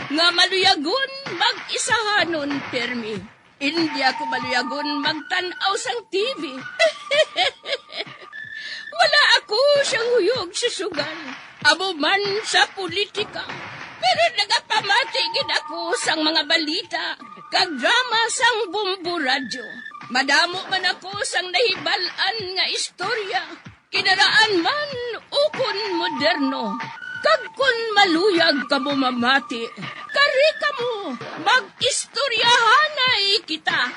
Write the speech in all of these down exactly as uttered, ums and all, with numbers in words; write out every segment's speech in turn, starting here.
nga maluyagon mag-isahanon pirmi. Indi ako maluyagon magtan-aw sang T V. Wala ako siyang huyog sa sugal, amo man sa politika. Pero nagapamati gid ako sang mga balita kag drama sang Bombo Radyo. Madamo man ako sang nahibal-an nga istorya, kinaraan man ukon moderno. Kag kon maluyag kamo mamati, kari kamo, mag-istoryahanay kita.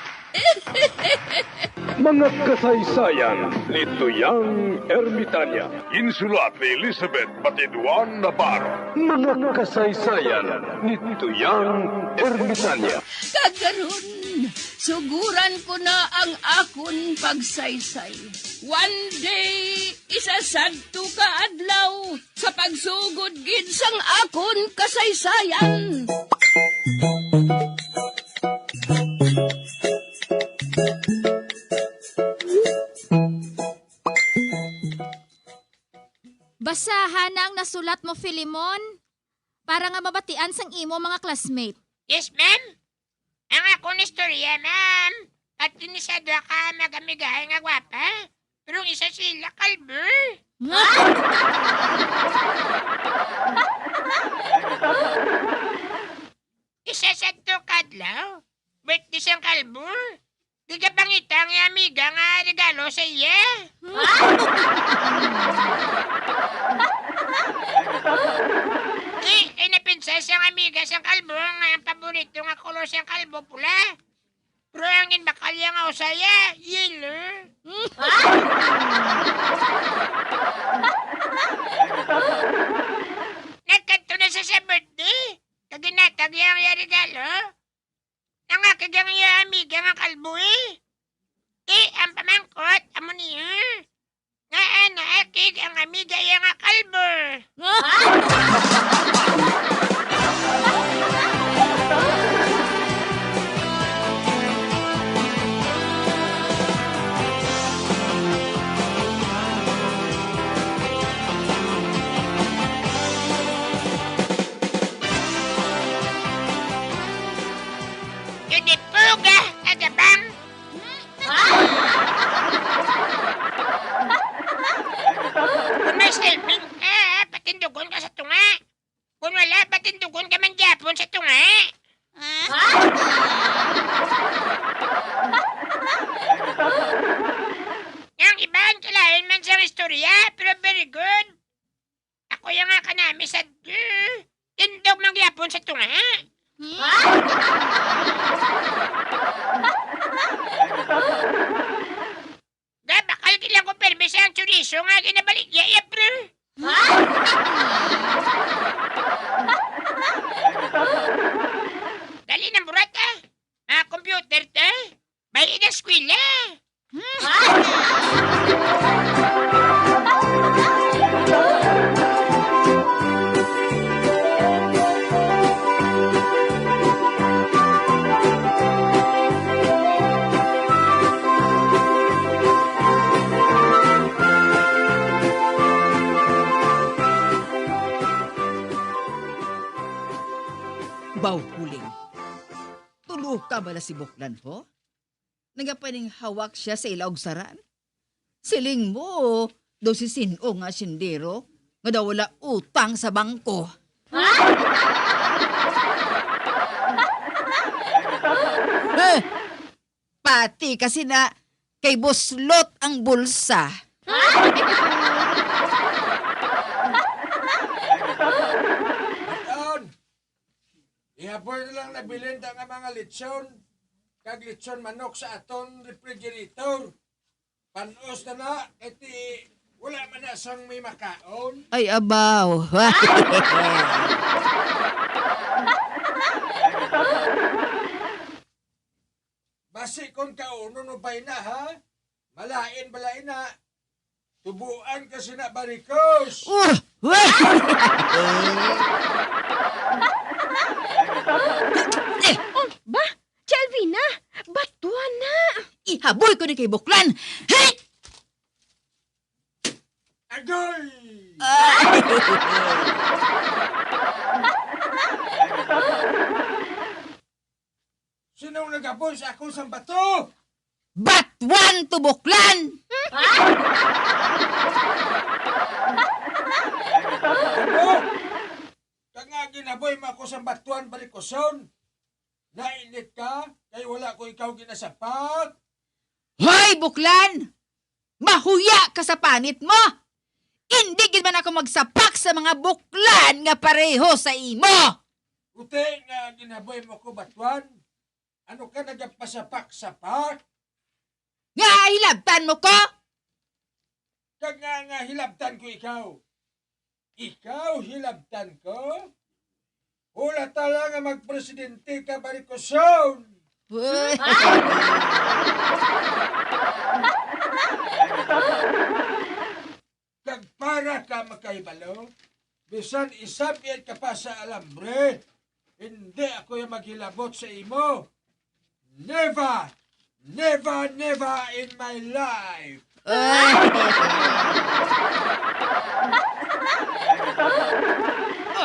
Mga kasaysayan ni Tuyang Ermitanya. Insulat ni Elizabeth Batiduan Navarro. Mga kasaysayan ni Tuyang Ermitanya. Kag karon, suguran ko na ang akon pagsaysay. One day, isa sadto ka adlaw, sa pagsugod gid sang akon kasaysayan. Basaha na ang nasulat mo, Filemon, para nga mabatian sang imo mga classmate. Yes, ma'am. Ang akon istorya, ma'am, at ini sa duha ka mag-amigahay nga gwapa, pero ang isa sila kalbo. Isa sa to kadlaw, birthday sang kalbo. Di ka pangita ang iyang amiga nga regalo sa iya. Eh, ay napinsa sang amiga sang kalbo nga ang paborito nga kolor sang kalbo pula. Pero ang ginbakal niya nga usaya, yellow. Nagkadto na siya sa birthday. Kag ginhatag niya ang iya regalo. Nangakig ang iya amiga nga kalbo, eh. Ti, ang pamangkot, amo niya. Ngaa naakig ang amiga iya nga kalbo? Yun ni Puga, agabang. Kung may selfie ka, patindugon ka sa tunga. Kung wala, patindugon ka man gyapon sa tunga. Ang iban, kalain man sang istorya, pero very good. Ako ya nga kanami sa, eh, tindog man gyapon sa tunga. Ga, bakal gid lang ko permi sa ang chorizo nga ginabaligya iya, pre. Dali na, burat, ah. Ah, computer, te. May ina eskwela. Bawhuling. Tulo ka bala si Buklan, ho? Nagapaninghawak siya sa ila og saran. Siling mo, daw si sin-o nga sindero nga daw wala utang sa bangko. Eh, pati kasi na kay buslot ang bulsa. Aton, ihapon na lang nabilin ta nga mga lechon kag lechon manok sa aton refrigerator. Panos na na, kay ti wala man na sang may makaon. Ay, abaw. Basi kon kaunon mo pa ina, ha? Malain bala ina. Tubuan ka sina barikos. Uh! Wah! Oh, ba? Chelvina, batuan na. Ihaboy ko ni kay Buklan. Hey! Agoy! Ah! Ang nagaboy sa akon sang bato! Batuan to, Buklan! Ano? Kag nga ginaboy mo ako sang batuan, Balikuson? Nainit ka kay wala ko ikaw ginasapak? Hoy, Buklan! Mahuya ka sa panit mo! Indi gid man ako magsapak sa mga buklan nga pareho sa imo! Uti nga ginaboy mo ko, batuan? Ano ka nagapasapak-sapak? Nga hilabtan mo ko? Kag nga, nga hilabtan ko ikaw. Ikaw hilabtan ko? Hula ta lang nga magpresidente ka, Balikuson! Uy. Kag para ka makahibalo, bisan isab-i ka pa sa alambre, hindi ako yung maghilabot sa imo. Never! Never, never in my life! Ah.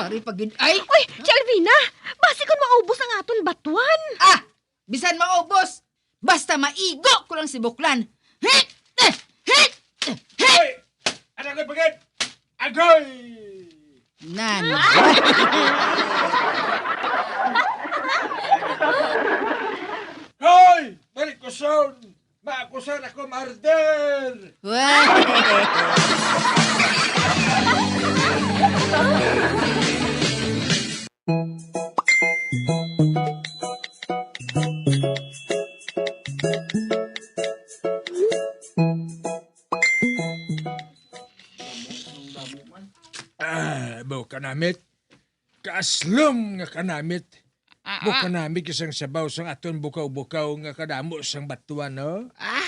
Ari pa gid, ay! Uy, Tia Alvina! Basi kon maubos ang aton batuan! Ah! Bisan maubos, basta maigo ko lang si Buklan. Hit! Eh! Hit! Eh! Hit! Hoy! Anak ko, pagid! Agoy! Nan. Hoy! Balikuson! Maakusar ako murder! Wah! Ah, baw kanamit. Kaaslom nga kanamit. Ah, baw ah. Kanamit isang sabaw sang aton bukaw-bukaw nga kadamo sang batuan, no? Ah.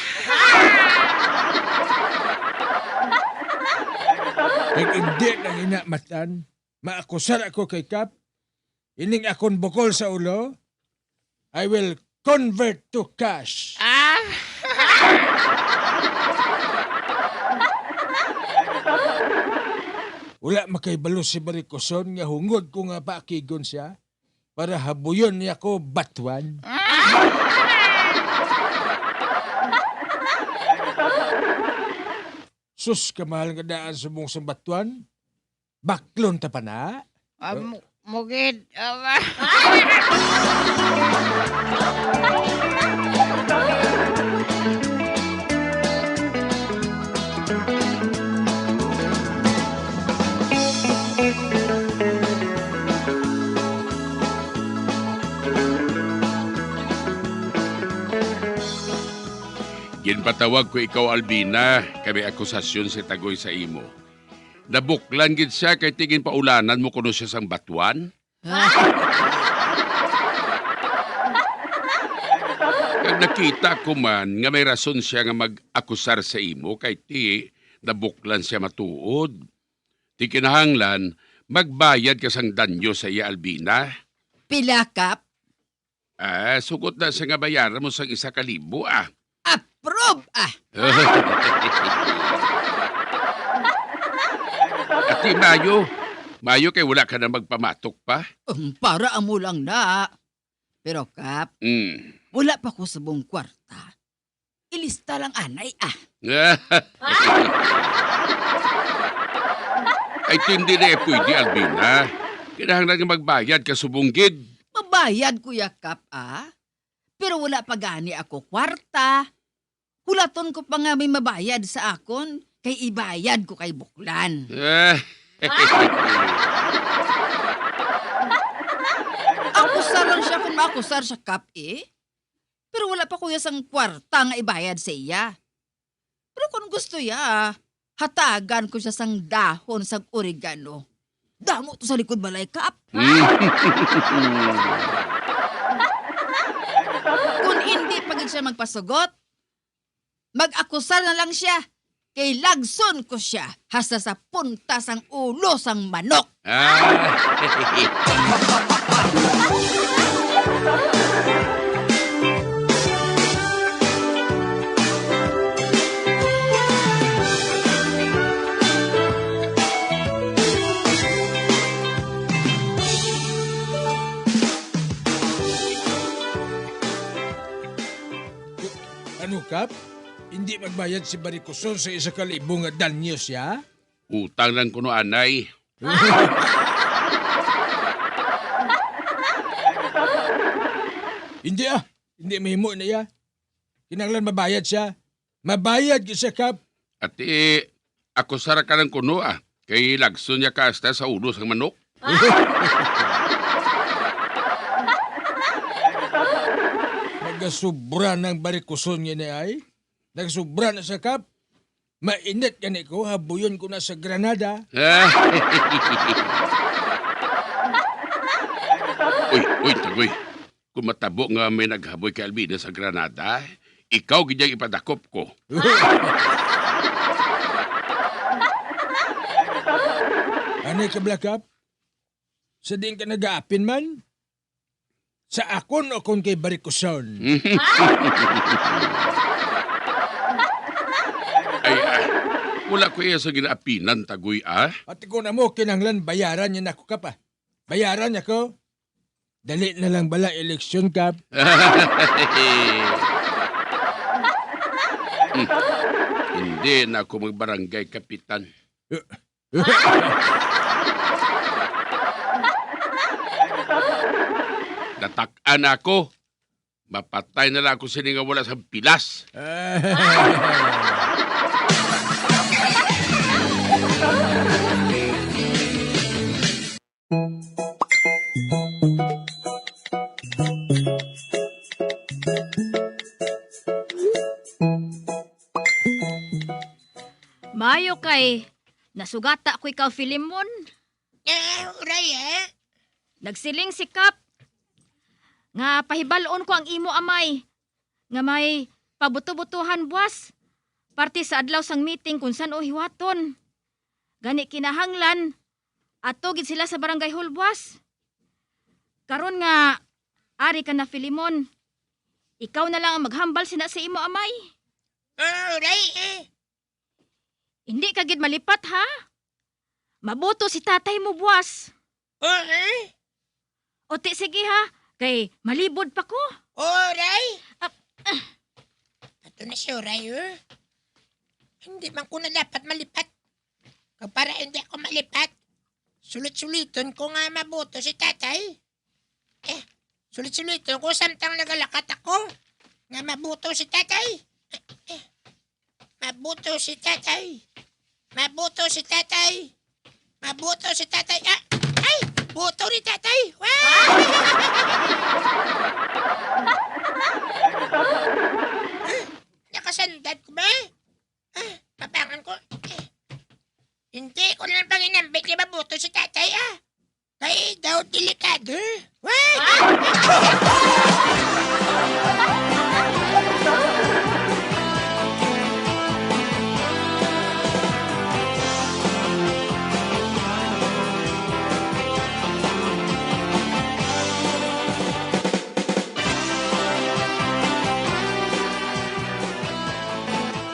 Kag indi lang ina matan, maakusar ako kay Kap. Ining akon bukol sa ulo, I will convert to cash. Ah! Wala makahibalo si Balikuson nga hungod ko nga paakigon siya para habuyon niya ko batuan. Sus, kamahal nga daan subong sang batuan. Baklon ta pa na? Ah, mu-, mugid. Ah, ginpatawag ko ikaw, Albina, kay may akusasyon si Tagoy sa imo. Nabuklan gid sia kay ti ginpaulanan mo kuno sia sang batuan. Kag nakita ko man nga may rason sia nga mag-akusar sa imo kay ti nabuklan sia matuod. Ti kinahanglan magbayad ka sang danyo sa iya, Albina. Pila, Kap? Ah, sugot na sa nga bayaran mo sang isa ka libo, ah. Approve, ah. Ati, mayo. Mayo kay wala ka na magpamatok pa. Um, para amo lang na. Pero, Kap, mm, wala pa ko subong kwarta. Ilista lang anay, ah. Ay, ti hindi na eh pwede, Albina. Kinahanglan nga magbayad ka subong gid. Mabayad ko ya, Kap, ah. Pero wala pa gani ako kwarta. Hulaton ko pa nga may mabayad sa akon, kay ibayad ko kay Buklan. Akusar lang siya kung maakusar siya, Kap, eh. Pero wala pa ko ya sang kwarta nga ibayad sa iya. Pero kung gusto ya, hatagan ko siya sang dahon sang oregano. Damo to sa likod balay, Kap. Kung hindi pa gid siya magpasugot, mag-akusar na lang siya. Kay lagson ko siya hasta sa punta sang ulo sang manok. Ah. Kap, hindi magbayad si Barikuson sa isa ka libo nga danyos, ya? Utang lang kuno anay. Hindi, ah. Hindi mahimo na, ya. Kinahanglan mabayad siya. Mabayad gyud siya, Kap. Ati, ako sara ka lang kuno, ah. Kay lagson niya ka hasta sa ulo sang manok. Nagasubra nang Barikuson niya ni ay. Nagasubra na siya, Kap. Mainit gani ko, habuyon ko na sa granada. Uy, uy, Tagoy. Kung matabo nga may naghaboy kay Albina sa granada, ikaw gid ang ipadakop ko. Ano ka, Black Cap? Sa diin ka nag-aapin man? Sa akon o kon kay Barikuson? Ay, ah, wala ko iya sa ginaapinan, Tagoy, ah. At kung amo, kinahanglan bayaran niya nako, Kap, ah. Bayaran niya ko. Dali na lang bala eleksyon, Kap. Hmm. Hindi na ako magbarangay kapitan. Natak-an ako. Mapatay na lang ako sini nga wala sang pilas. Maayo kay nasugata ko ikaw, Filemon. Eh, uray, eh. Nagsiling si Kap nga pahibal-on ko ang imo amay nga may pabuto-butohan buwas parte sa adlaw sang meeting kung san-o hiwaton. Gani kinahanglan ato gid sila sa barangay hall buwas. Karon nga ari ka na, Filemon, ikaw na lang ang maghambal sina sa imo amay. Ah, uray, eh. Hindi ka gid malipat, ha? Mabuto si tatay mo buwas. Oo, eh? O ti, sige, ha, kay malibod pa ko. Oray? Ah, ah. Ato na si Oray, oh. Hindi man ko na dapat malipat. Kag para hindi ako malipat, sulit-suliton ko nga mabuto si tatay. Eh, sulit-suliton ko samtang nagalakat ako nga mabuto si tatay. Eh, mabuto si tatay. Mabuto si tatay. Mabuto si tatay. Ah, ay! Buto ni tatay! Wow! Nakasandad ko ba? Ah, mabangon ko. Eh, hindi ko lang panginambit kay mabuto si tatay, ah. Kay daw delikado. Wah!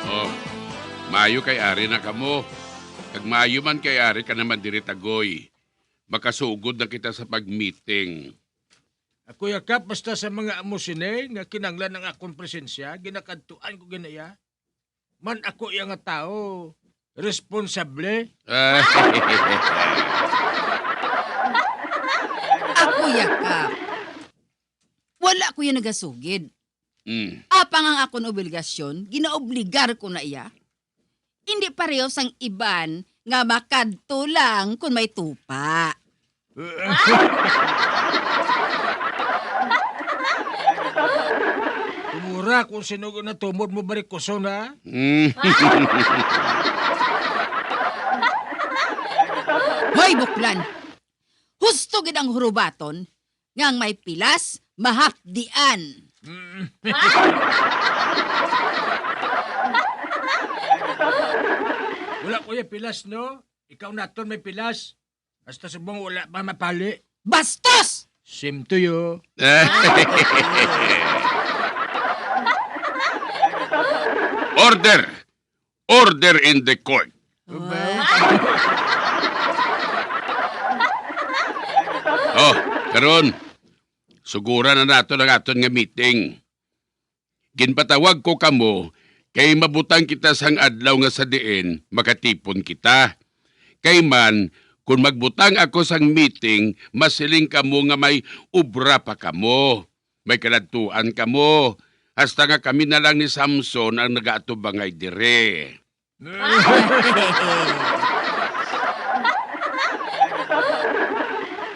Oh, maayo kay ari na kamo. Kag maayo man kay ari ka naman diri, Tagoy. Makasugod na kita sa pag-meeting. Ako, ya, Kap, basta sa mga amo sini nga kinahanglan ang akon presensya, ginakadtuan ko gid na iya. Man ako iya nga tawo, responsable. Ah. Ako, ya, Kap. Wala ko iya nagasugid. Mm. Apang ang akon obligasyon, ginaobligar ko na iya. Hindi pareho sang iban nga makadto lang kon may tupa. Tumora kung sino natumod mo, Barikuson, ha? Mm. Hoy, Buklan! Husto gid ang hurubaton nga ang may pilas mahapdian. Mm. Wala ko yung pilas, no? Ikaw naton may pilas. Hasta subong wala pa mapali. Bastos! Same to you. Order! Order in the court. Aba. Oh, karon, suguran na nato ang aton nga meeting. Ginpatawag ko kamo kay mabutang kita sang adlaw nga sa diin makatipon kita. Kay man, kon magbutang ako sang meeting, masiling kamo nga may obra pa kamo. May kaladtuan kamo, hasta nga kami na lang ni Samson ang nagaatubangay diri.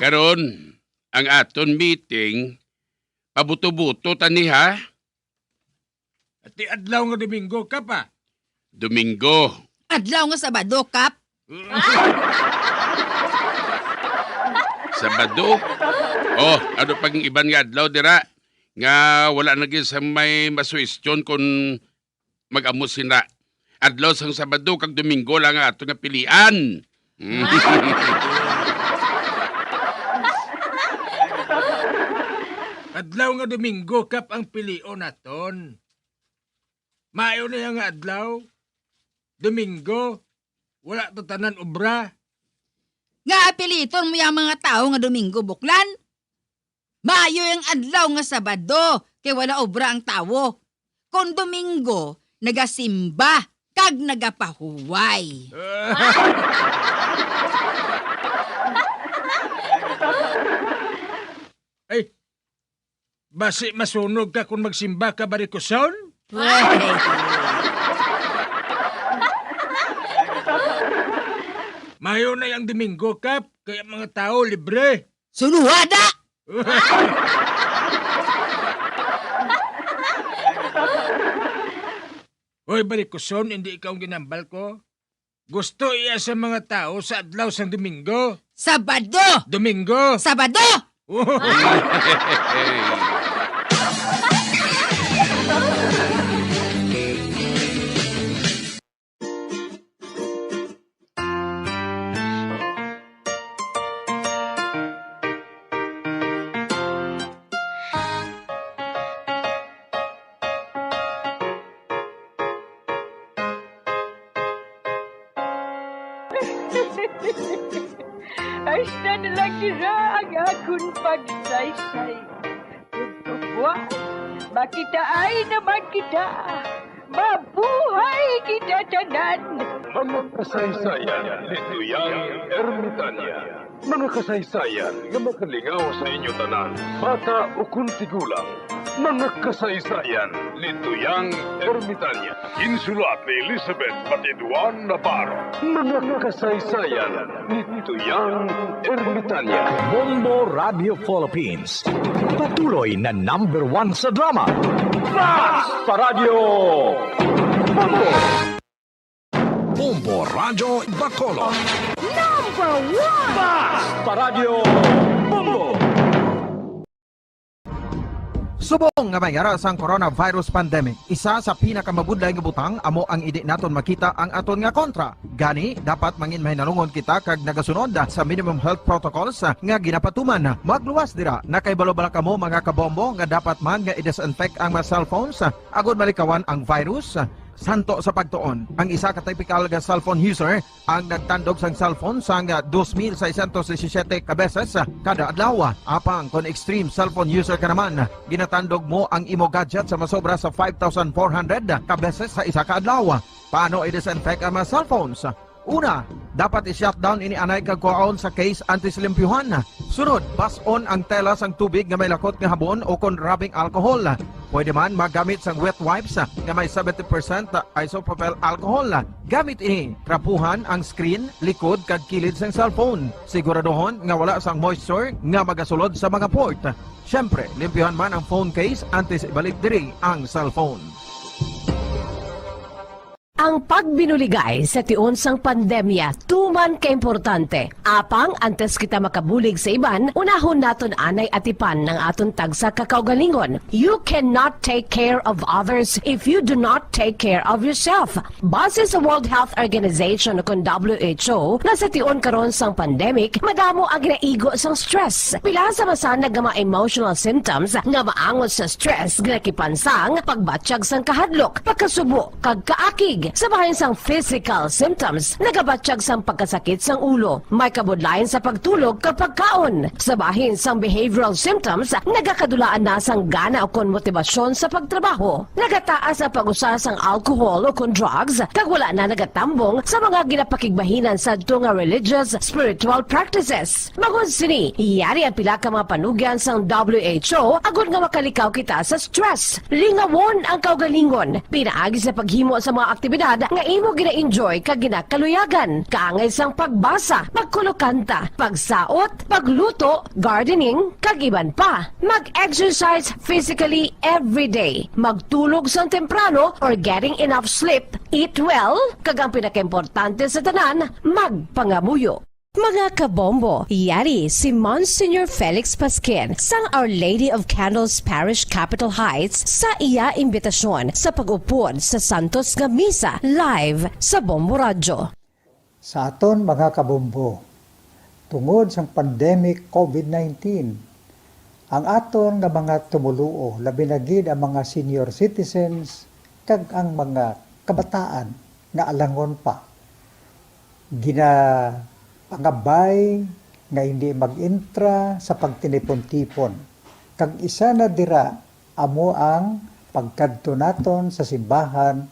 Karon, ang aton meeting, pabuto-buto ta ni, ha? Ati adlaw nga Domingo, Kap, ah. Domingo. Adlaw nga Sabado, Kap. Sabado? Oh, ano pang iban nga adlaw dira nga wala na gid sa may masuwestyon kon mag-amo sina? Adlaw sang Sabado kag Domingo lang nga ato nga pilian. Adlaw nga Domingo, Kap, ang pilion naton. Maayo na yang adlaw. Domingo, wala ta tanan obra. Nga apiliton mo yang mga tawo nga Domingo, Buklan? Maayo yang adlaw nga Sabado, kay wala obra ang tawo. Kon Domingo, nagasimba kag nagapahuway. Ay, basi masunog ka kon magsimba ka, Barikuson? Uy. Mayo na yang Domingo, Kap, kay ang mga tawo libre. Sunuhada! Hoy, Barikuson, hindi ikaw ang ginambal ko. Gusto iya sa mga tawo sa adlaw sang Domingo. Sabado! Domingo! Sabado! Hasta na lang dira ang akon pagsaysay. Buwas, makitaay naman kita. Mabuhay kita tanan! Mga kasaysayan ni Tuyang Ermitanya. Mga kasaysayan nga makalingaw sa inyo tanan, bata ukon tigulang. Mga kasaysayan ni Tuyang Ermitanya. Ginsulat ni Elizabeth Batiduan Navarro. Mga kasaysayan ni Tuyang Ermitanya. Bombo Radio Philippines. Patuloy na number one sa drama. Basta Radyo Bombo! Bombo Radyo Bacolod. Number one! Basta Radyo Bombo! Subong nga may yara sang coronavirus pandemic, isa sa pinakamabudlay nga butang amo ang indi naton makita ang aton nga kontra. Gani, dapat mangin mahinalungon kita kag nagasunod sa minimum health protocols nga ginapatuman. Magluwas dira, nakahibalo bala kamo, mga kabombo, nga dapat man nga i-disinfect ang mga cellphones agod malikawan ang virus? Santo sa pagtuon, ang isa ka typical nga cellphone user ang nagtandog sang cellphone sang dos mil seiscientos disisiete ka beses kada adlaw. Apang kon extreme cellphone user ka naman, ginatandog mo ang imo gadget sa masobra sa five thousand four hundred ka beses sa isa ka adlaw. Paano i-disinfect ang mga cellphones? Una, dapat i-shutdown ini anay kag kuhaon sa case antes limpyuhan. Sunod, bas-on ang tela sang tubig nga may lakot nga habon o kon rubbing alcohol. Pwede man magamit sang wet wipes nga may seventy percent isopropyl alcohol. Gamit ini, trapuhan ang screen, likod, kag kilid sang cellphone. Siguraduhon nga wala sang moisture nga magasulod sa mga port. Siyempre, limpyuhan man ang phone case antes ibalik diri ang cellphone. Ang pagbinuligay sa tion sang pandemya tuman ka importante. Apang antes kita makabulig sa iban, unahon naton anay atipan ang aton tagsa ka kaugalingon. You cannot take care of others if you do not take care of yourself. Base sa World Health Organization, kon W H O, nga sa tion karon sang pandemic, madamo ang ginaigo sang stress. Pila sa masanag nga mga emotional symptoms nga maangot sa stress ginakipan sang pagbatyag sang kahadlok, pagkasubo, kag kaakig. Sa bahin sang physical symptoms, nagabatyag sang pagkasakit sang ulo, may kabudlayan sa pagtulog kag pagkaon. Sa bahin sang behavioral symptoms, nagakadulaan na sang gana ukon motibasyon sa pagtrabaho. Nagataas ang pag-usa sang alcohol ukon drugs, kag wala na nagatambong sa mga ginapakigbahinan sadto nga religious, spiritual practices. Bangod sini, yari ang pila ka mga panugyan sang W H O agod nga makalikaw kita sa stress. Lingawon ang kaugalingon pinaagi sa paghimo sa mga aktibidad nga imo gina-enjoy kag ginakaluyagan, kaangay sang pagbasa, pagkulokanta, pagsaot, pagluto, gardening, kag iban pa. Mag-exercise physically every day. Magtulog sang temprano or getting enough sleep, eat well, kag ang pinakaimportante sa tanan, magpangamuyo. Mga kabombo, yari si Monsignor Felix Pasquin sang Our Lady of Candles Parish, Capitol Heights, sa iya imbitasyon sa pag-upod sa santos nga misa live sa Bombo Radyo. Sa aton mga kabombo, tungod sang pandemic covid nineteen, ang aton nga mga tumoluo, labi na gid ang mga senior citizens kag ang mga kabataan nga alangon pa, ginapangabay nga hindi mag-entra sa pagtinipon-tipon. Kag isa na dira amo ang pagkadto naton sa simbahan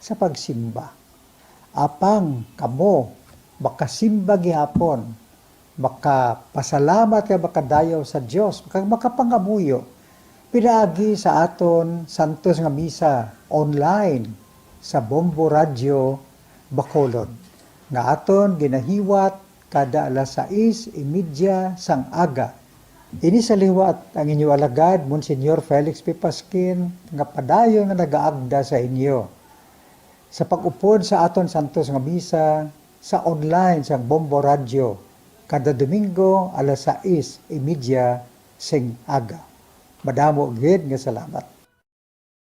sa pagsimba. Apang kamo makasimba gihapon, makapasalamat kag makadayaw sa Dios, kag makapangamuyo pinaagi sa aton santos nga misa online sa Bombo Radyo Bacolod, nga aton ginahiwat kada alas sais y media sang aga. Ini sa liwat ang inyo alagad, Monsignor Felix P. Pasquin, nga padayon nga nagaagda sa inyo sa pag-upod sa aton santos nga misa sa online sang Bombo Radyo kada Domingo alas sais y media sing aga. Madamo gid nga salamat.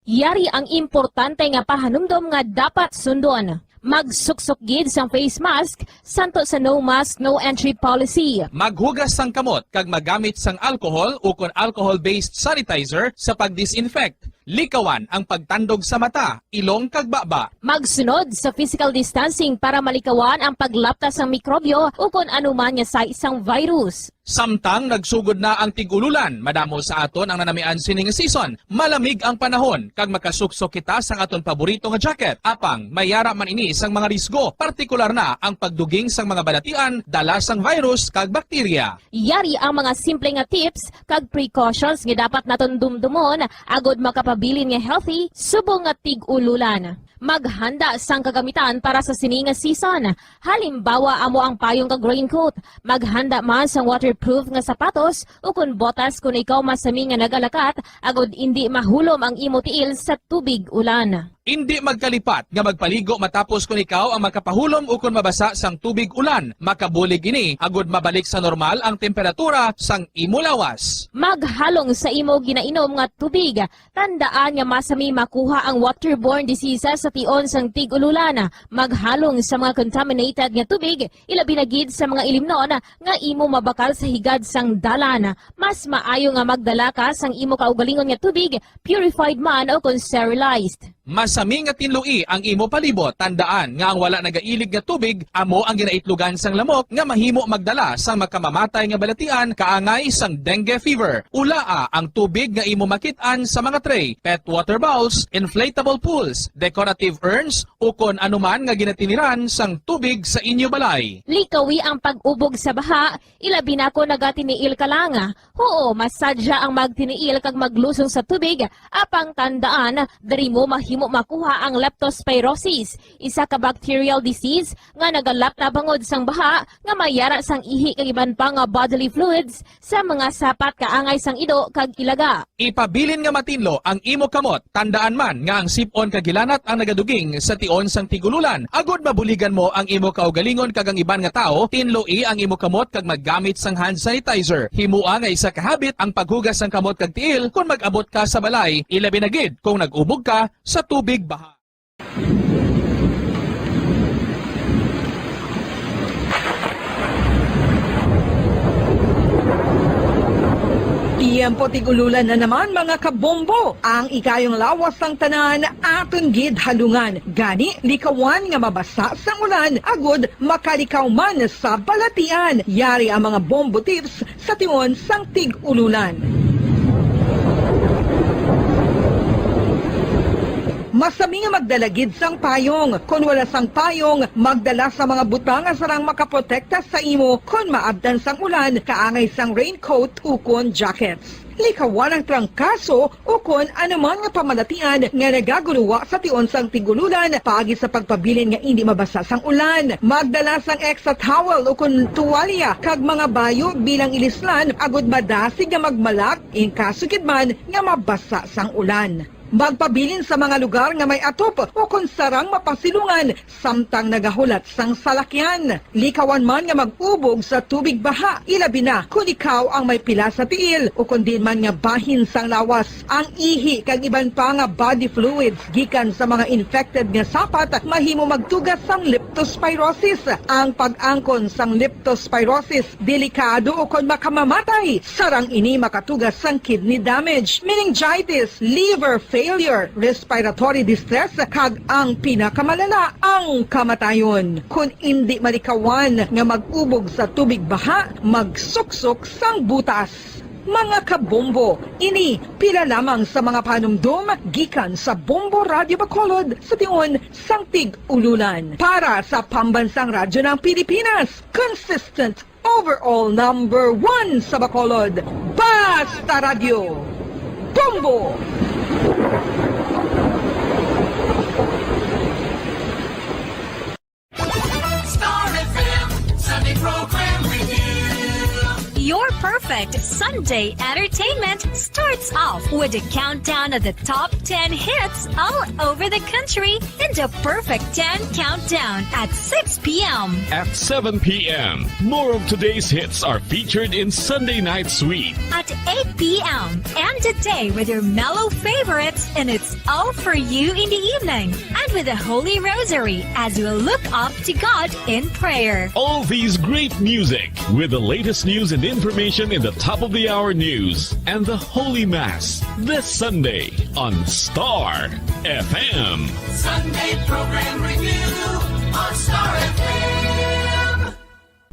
Yari ang importante nga pahanumdom nga dapat sundon. Magsuksok gid sang face mask, santo sa no mask, no entry policy. Maghugas sang kamot kag magamit sang alcohol ukon alcohol-based sanitizer sa pag-disinfect. Likawan ang pagtandog sa mata, ilong kag baba. Magsunod sa physical distancing para malikawan ang paglapta sang mikrobyo ukon anuman nga sahi sang virus. Samtang nagsugod na ang tig-ululan, madamo sa aton ang nanamian sini nga season. Malamig ang panahon kag makasuksok kita sang aton paborito nga jacket. Apang may yara man ini sang mga risgo, partikular na ang pagduging sang mga balatian dala sang virus kag bakterya. Yari ang mga simple nga tips kag precautions nga dapat naton dumdumon agod makapabilin nga healthy subong nga tig-ululan. Maghanda sang kagamitan para sa sini nga season. Halimbawa, amo ang payong kag raincoat. Maghanda man sang waterproof nga sapatos ukon botas kon ikaw masami nga nagalakat agod indi mahulom ang imo tiil sa tubig ulan. Indi magkalipat nga magpaligo matapos kon ikaw ang makapahulom ukon mabasa sang tubig ulan. Makabulig ini agod mabalik sa normal ang temperatura sang imo lawas. Maghalong sa imo ginainom nga tubig. Tandaan nga masami makuha ang waterborne diseases sa tion sang tig-ululan. Maghalong sa mga contaminated nga tubig, ilabi na gid sa mga ilimnon nga imo mabakal sa higad sang dalan. Mas maayo nga magdala ka sang imo kaugalingon nga tubig, purified man o kon sterilized. Masami nga tinloi ang imo palibot. Tandaan nga ang wala nagailig nga tubig amo ang ginaitlogan sang lamok nga mahimo magdala sang makamamatay nga balatian kaangay sang dengue fever. Ulaa ang tubig nga imo makit-an sa mga tray, pet water bowls, inflatable pools, decorative urns, ukon anuman nga ginatiniran sang tubig sa inyo balay. Likawi ang pag-ubog sa baha, ilabi na kon nagatiniil ka lang. Huo, masadya ang magtiniil kag maglusong sa tubig, apang tandaan, diri mo mahimo makuha ang leptospirosis, isa ka bacterial disease nga nagalapta bangod sang baha nga may yara sang ihi kag iban pa nga bodily fluids sa mga sapat kaangay sang ido kag ilaga. Ipabilin nga matinlo ang imo kamot. Tandaan man nga ang sip-on kag hilanat ang nagaduging sa tion sang tig-ululan. Agod mabuligan mo ang imo kaugalingon kag ang iban nga tawo, tinloi ang imo kamot kag maggamit sang hand sanitizer. Himoa nga isa ka habit ang paghugas sang kamot kag tiil kon mag-abot ka sa balay, ilabi na gid kon nag-ubog ka sa tubig baha. Tiyempo tig-ululan na naman, mga kabombo. Ang ikayong lawas sang tanan aton gid halungan. Gani, likawan nga mabasa sang ulan agud makalikaw man sa balatian. Yari ang mga bombo tips sa tion sang tig-ululan. Masami nga magdala gid sang payong. Kon wala sang payong, magdala sa mga butang nga sarang makaprotekta sa imo kon maabtan sang ulan, kaangay sang raincoat ukon jackets. Likawan ang trangkaso ukon anuman nga pamalatian nga nagagulowa sa tion sang tig-ululan paagi sa pagpabilin nga indi mabasa sang ulan. Magdala sang extra towel ukon tuwalya kag mga bayo bilang ilislan agud madasig nga magmalak in kaso gid man nga mabasa sang ulan. Magpabilin sa mga lugar nga may atop ukon sarang mapasilungan samtang nagahulat sang salakyan. Likawan man nga mag-ubog sa tubig baha, ilabi na kon ikaw ang may pila sa tiil ukon diin man nga bahin sang lawas. Ang ihi kag iban pa nga body fluids gikan sa mga infected nga sapat mahimo magtuga sang leptospirosis. Ang pag-angkon sang leptospirosis delikado ukon makamamatay. Sarang ini makatuga sang kidney damage, meningitis, liver failure, respiratory distress, kag ang pinakamalala, ang kamatayon. Kon indi malikawan nga mag-ubog sa tubig baha, magsuksok sang butas. Mga kabombo, ini pila lamang sa mga panumdom gikan sa Bombo Radyo Bacolod sa tion sang tig-ululan. Para sa Pambansang Radyo ng Pilipinas, consistent overall number one sa Bacolod, Basta Radyo, Bombo! Star F M Sunday Program Review. Your perfect Sunday entertainment starts off with a countdown of the top ten hits all over the country in the Perfect ten Countdown at six p m. At seven p m, more of today's hits are featured in Sunday Night Sweet. At eight p m, end the day with your mellow favorites, and it's all for you in the evening. And with the Holy Rosary as we look up to God in prayer. All these great music with the latest news and information in the top of the hour news and the Holy Mass this Sunday on Star F M. Sunday Program Review on Star F M.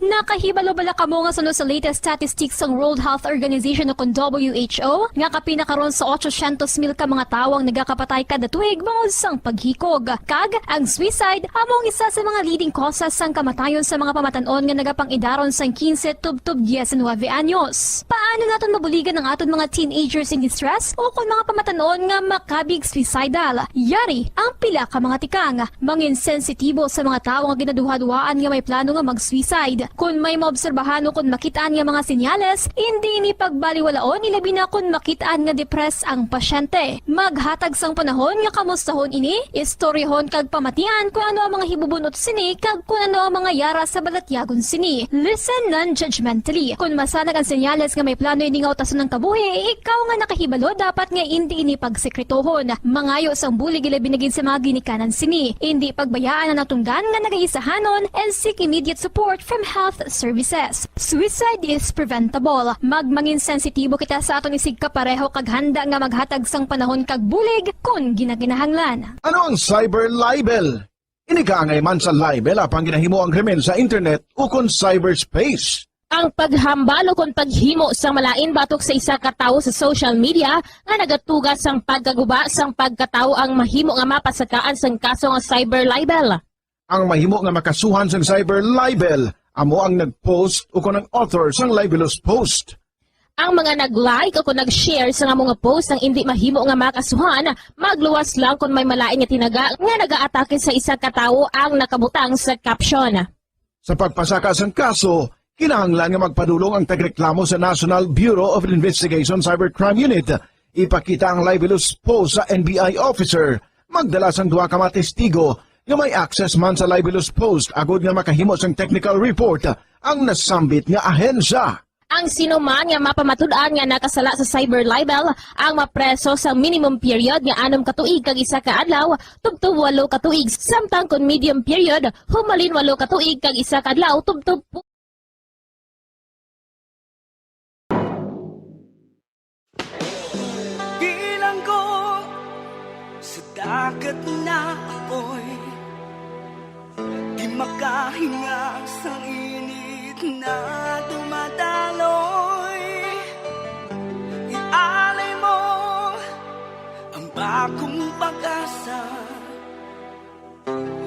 Nakahibalo bala kamo nga suno sa latest statistics sang World Health Organization o kon W H O, nga kapin na karon sa otsosyentos mil ka mga tawo ang nagakapatay kada tuig bangod sang paghikog? Kag ang suicide amo ang isa sa mga leading causes sang kamatayon sa mga pamatan-on nga nagapang-idaron sang quince tubtob diecinuebe anyos. Paano naton mabuligan ang aton mga teenagers in distress o kon mga pamatan-on nga makabig suicidal? Yari ang pila ka mga tikang. Mangin sensitibo sa mga tawo nga ginaduhaduhaan nga may plano nga mag-suicide. Kon may maobserbahan o kon makit-an nga mga senyales, indi ini pagbaliwalaon, ilabi na kon makit-an nga depressed ang pasyente. Maghatag sang panahon nga kamustahon ini, istoryahon kag pamatian kon ano ang mga hibubun-ot sini kag kon ano ang mga yara sa balatyagon sini. Listen non-judgmentally. Kon masanag ang senyales nga may plano ini nga utason ang kabuhi, ikaw nga nakahibalo dapat nga indi ini pagsekretohon. Mangayo sang bulig ilabi na gid sa mga ginikanan sini. Indi pagbayaan ang natungdan nga nagaisahanon and seek immediate support from health services. Suicide is preventable. Magmangin sensitibo kita sa aton isigkapareho kag handa nga maghatag sang panahon kag bulig kon ginakinahanglan. Ano ang cyber libel? Ini kaangay man sa libel apang ginahimo ang krimen sa internet ukon cyberspace. Ang paghambal ukon paghimo sang malain batok sa isa ka tawo sa social media nga nagatuga sang pagkaguba sang pagkatawo ang mahimo nga mapasakaan sang kaso nga cyber libel. Ang mahimo nga makasuhan sang cyber libel amo ang nag-post ukon ang author sang libelous post. Ang mga nag-like ukon nag-share sang amo nga post ang indi mahimo nga makasuhan, magluwas lang kon may malain nga tinaga nga nagaatake sa isa ka tawo ang nakabutang sa caption. Sa pagpasaka sang kaso, kinahanglan nga magpadulong ang tagreklamo sa National Bureau of Investigation Cybercrime Unit. Ipakita ang libelous post sa N B I officer. Magdala sang duha ka mga testigo nga may access man sa libelous post agod nga makahimo sang technical report ang nasambit nga ahensya. Ang sino man nga mapamatud-an nga nakasala sa cyber libel ang mapreso sa minimum period nga anom ka tuig kag isa ka adlaw tubtob walo ka tuig, samtang kon medium period, humalin walo ka tuig kag isa ka adlaw tubtob Agad na apoy, di makahinga sa init na dumadaloy. Ialay mo ang bagong pag-asa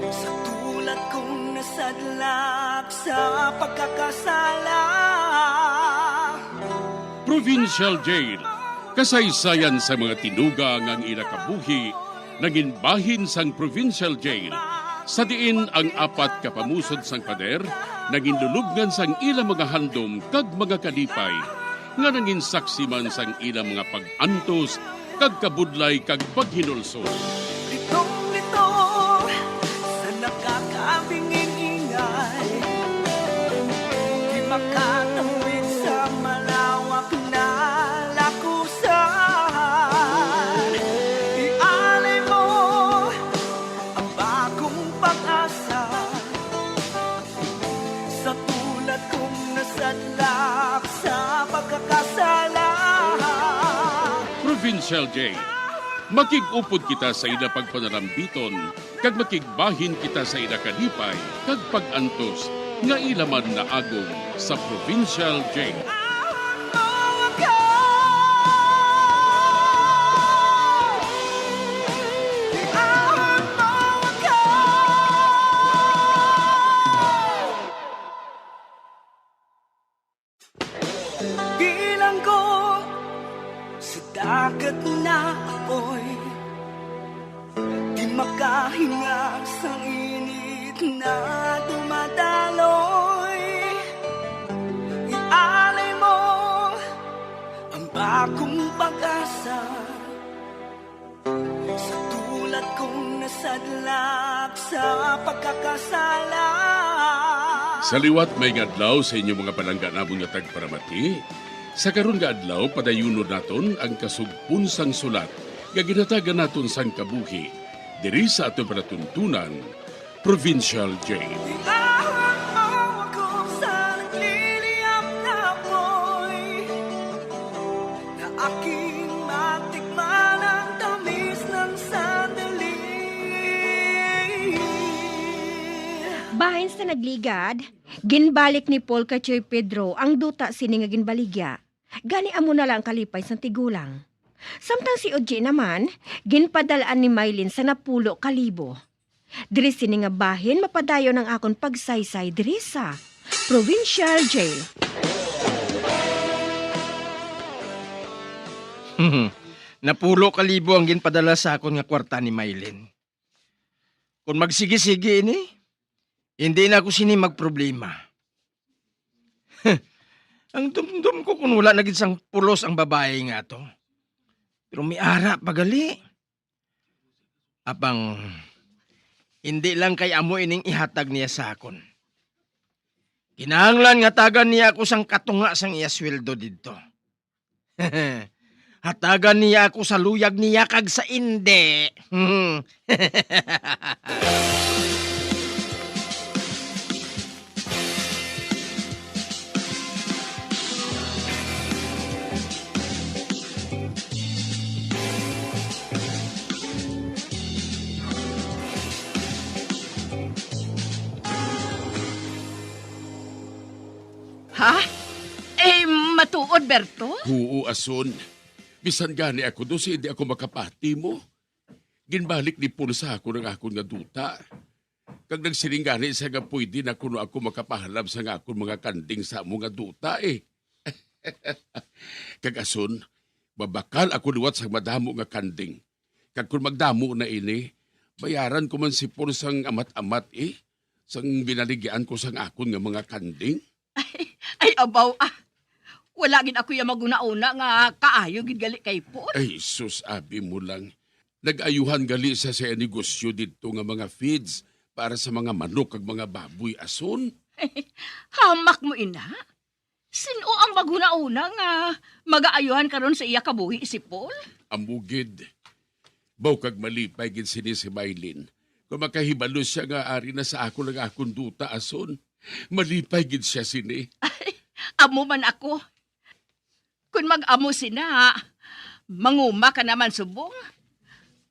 sa tulad kong nasadlak sa pagkakasala. Provincial Jail, kasaysayan sa mga tinuga nga ang ila kabuhi nangin bahin sang Provincial Jail, sa diin ang apat ka pamusod sang pader nangin lulubngan sang ila mga handom kag mga kalipay, nga nangin saksi man sang ila mga pag-antos kag kabudlay kag paghinulsol. Litong-lito sa nakakabinging ingay, di makatawid sa malawak na lakusan. Ialay mo ang bagong pag-asa sa tulad kong nasadlak sa pagkakasala. Provincial Jail, makig-upod kita sa ila pagpanalambiton, kag makigbahin kita sa ila kalipay kag pag-antos nga ila man naagom sa Provincial Jail. Bilanggo sa dagat na apoy, di makahinga sa init na dumadaloy. Ialay mo ang bagong pag-asa sa tulad kong nasadlak sa pagkakasala. Sa liwat, maayong adlaw sa inyo, mga palangga namon nga tagparamati. Sa karon nga adlaw, padayunon naton ang kasugpon sang sulat nga ginhatagan naton sang kabuhi diri sa aton palatuntunan, Provincial Jail. Iahon mo ako sa nagliliyab na apoy, na aking matikman ang tamis ng sandali. Bahin sa nagligad, ginbalik ni Paul kay Tioy Pedro ang duta sini nga ginbaligya. Gani amo na lang ang kalipay sang tigulang. Samtang si Oji naman, ginpadal-an ni Mylene sa napulo ka libo. Diri sini nga bahin mapadayon ang akon pagsaysay diri sa Provincial Jail. Napulo ka libo ang ginpadala sa akon nga kwarta ni Mylene. Kon magsigi-sigi ini, hindi na ako sini magproblema. Ang dumdom ko kon wala na gid sang pulos ang babayi nga ato. Pero may ara pa gali. Apang, hindi lang kay amo ining ihatag niya sa akon. Kinahanglan nga tagan niya ako sang katunga sang iya sweldo didto. Hatagan niya ako sa luyag niya kag sa indi. Ha? Eh, matuod, Berto? Huo, Ason. Bisan gani ako, dos, hindi ako makapati mo. Ginbalik ni Paul sa akon ang akon nga duta. Kag nagsiling gani siya nga pwede na kuno ako makapahalab sa nga akon mga kanding sa amo nga duta, eh. Kag, Ason, mabakal ako liwat sang madamo nga kanding. Kag kon magdamo na ini, bayaran ko man si Paul sang amat-amat, eh, sang binaligyan ko sang akon nga mga kanding. Ay, ay, abaw, ah. Wala gid ako iya maghunahuna nga kaayo gid gali kay Paul. Ay, sus, abi mo lang. Nag-ayuhan gali siya sa negosyo didto nga mga feeds para sa mga manok kag mga baboy, Ason. Hamak mo ina. Sin-o ang maghunahuna nga magaayuhan karon sa iya kabuhi si Paul? Amo gid. Baw kag malipay gid sini si Mylene. Kung makahibalo siya nga ari na sa akon ang akon duta, Ason, malipay gid siya sini. Ay, amo man ako. Kun mag-amo sina, manguma ka naman subong.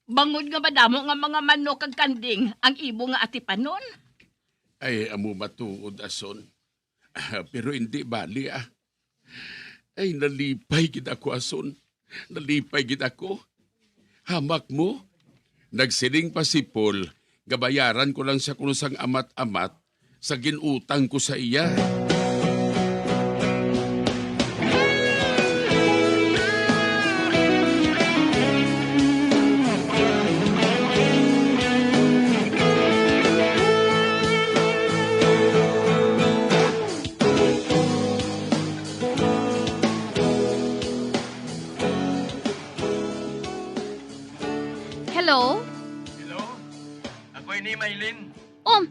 Bangod nga madamo nga mga manok kag kanding ang imo nga atipanon. Ay, amo matuod, Ason. Pero indi bali, ah. Ay, nalipay gid ako, Ason. Nalipay gid ako. Hamak mo? Nagsiling pa si Paul nga bayaran ko lang siya kuno sang amat-amat sa ginutang ko sa iya. Hello? Hello? Ako ini, Maylin. Um,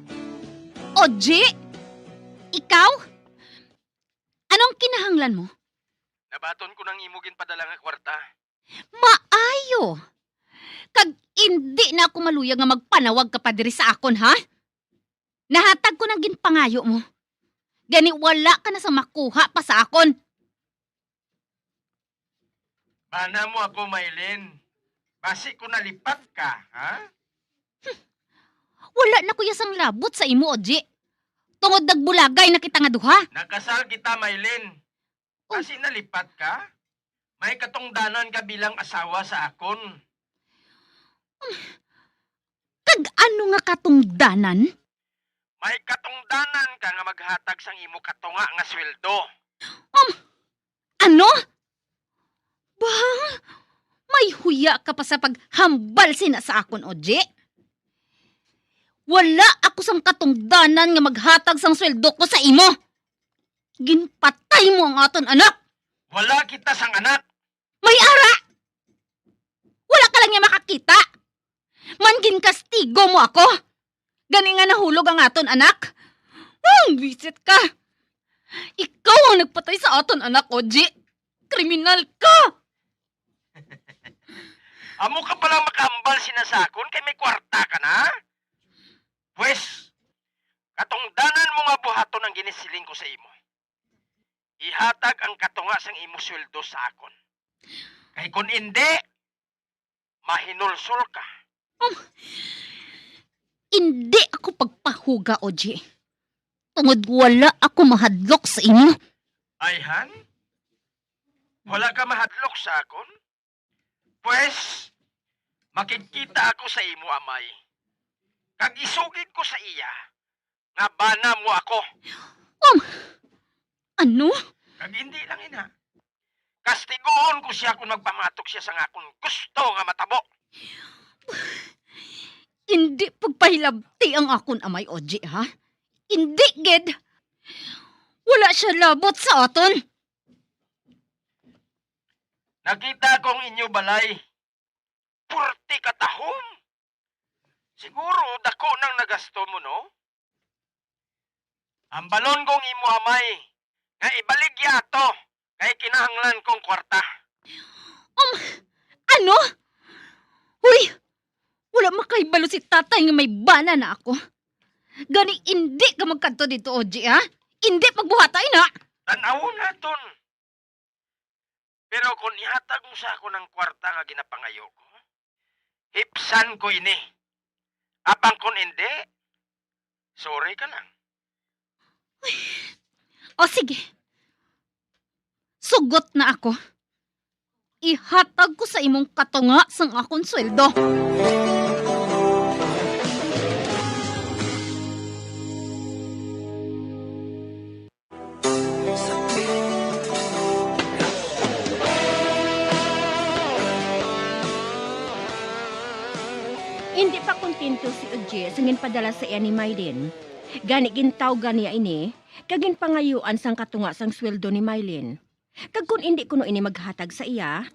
Oji? Ikaw? Anong kinahanglan mo? Nabaton ko nang imo ginpadala nga kwarta. Maayo! Kag indi na ako maluyag nga magpanawag ka pa diri sa akon, ha? Nahatag ko nang ginpangayo mo. Gani wala ka na sa makuha pa sa akon. Bana mo ako, Maylin. Basi ko nalipat ka, ha? Wala na ko ya sang labot sa imo, Oji. Tungod nagbulagay na kita nga duha. Nagkasal kita, Maylin. Oh. Basi nalipat ka? May katungdanan ka bilang asawa sa akon. Um, kag ano nga katungdanan? May katungdanan ka nga maghatag sang imo katunga nga sweldo. Um, ano? Ba? May huya ka pa sa paghambal sina sa akon, Oji? Wala ako sang katungdanan nga maghatag sang sweldo ko sa imo. Ginpatay mo ang aton anak. Wala kita sang anak. May ara! Wala ka lang niya makakita. Man ginkastigo mo ako. Gani nga nahulog ang aton anak. Ang wisit ka. Ikaw ang nagpatay sa aton anak, Oji. Kriminal ka. Amo ka pala makahambal sina sa akon kay may kwarta ka na? Pwes, katungdanan mo nga buhaton ang ginisiling ko sa imo. Ihatag ang katunga sang imo sweldo sa akon. Kay kon indi, mahinulsol ka. Um, indi ako pagpahuga, Oji. Tungod wala ako mahadlok sa imo. Ayhan? Wala ka mahadlok sa akon? Pwes, makigkita ako sa imo amay, kag isugid ko sa iya nga bana mo ako. Um, ano? Kag hindi lang ina, kastiguhon ko siya kon magpamatok siya sang akon gusto nga matabo. Hindi pagpahilabti ang akon amay, Oji, ha? Hindi gid. Wala siya labot sa aton. Nakita ko ang inyo balay. Purti ka tahom. Siguro dako nang nagasto mo, no? Hambalon kong imo amay nga ibaligya ato kay kinahanglan kong kwarta. Um, ano? Uy, wala makahibalo si tatay nga may bana na ako. Gani, indi ka magkadto dito, Oji, ha? Indi pagbuhata ina. Tan-awon naton. Pero kon ihatag mo sa akon ang kwarta nga ginapangayo ko, hipsan ko ini. Apang kon indi, sorry ka lang. O sige. Sugot na ako. Ihatag ko sa imong katunga sang akon sweldo. Indi pa kontento si Oji sa ginpadala sa iya ni Mylene. Gani gintawgan niya ini, kag ginpangayuan sang katunga sang sweldo ni Mylene. Kag kon indi kuno ini maghatag sa iya,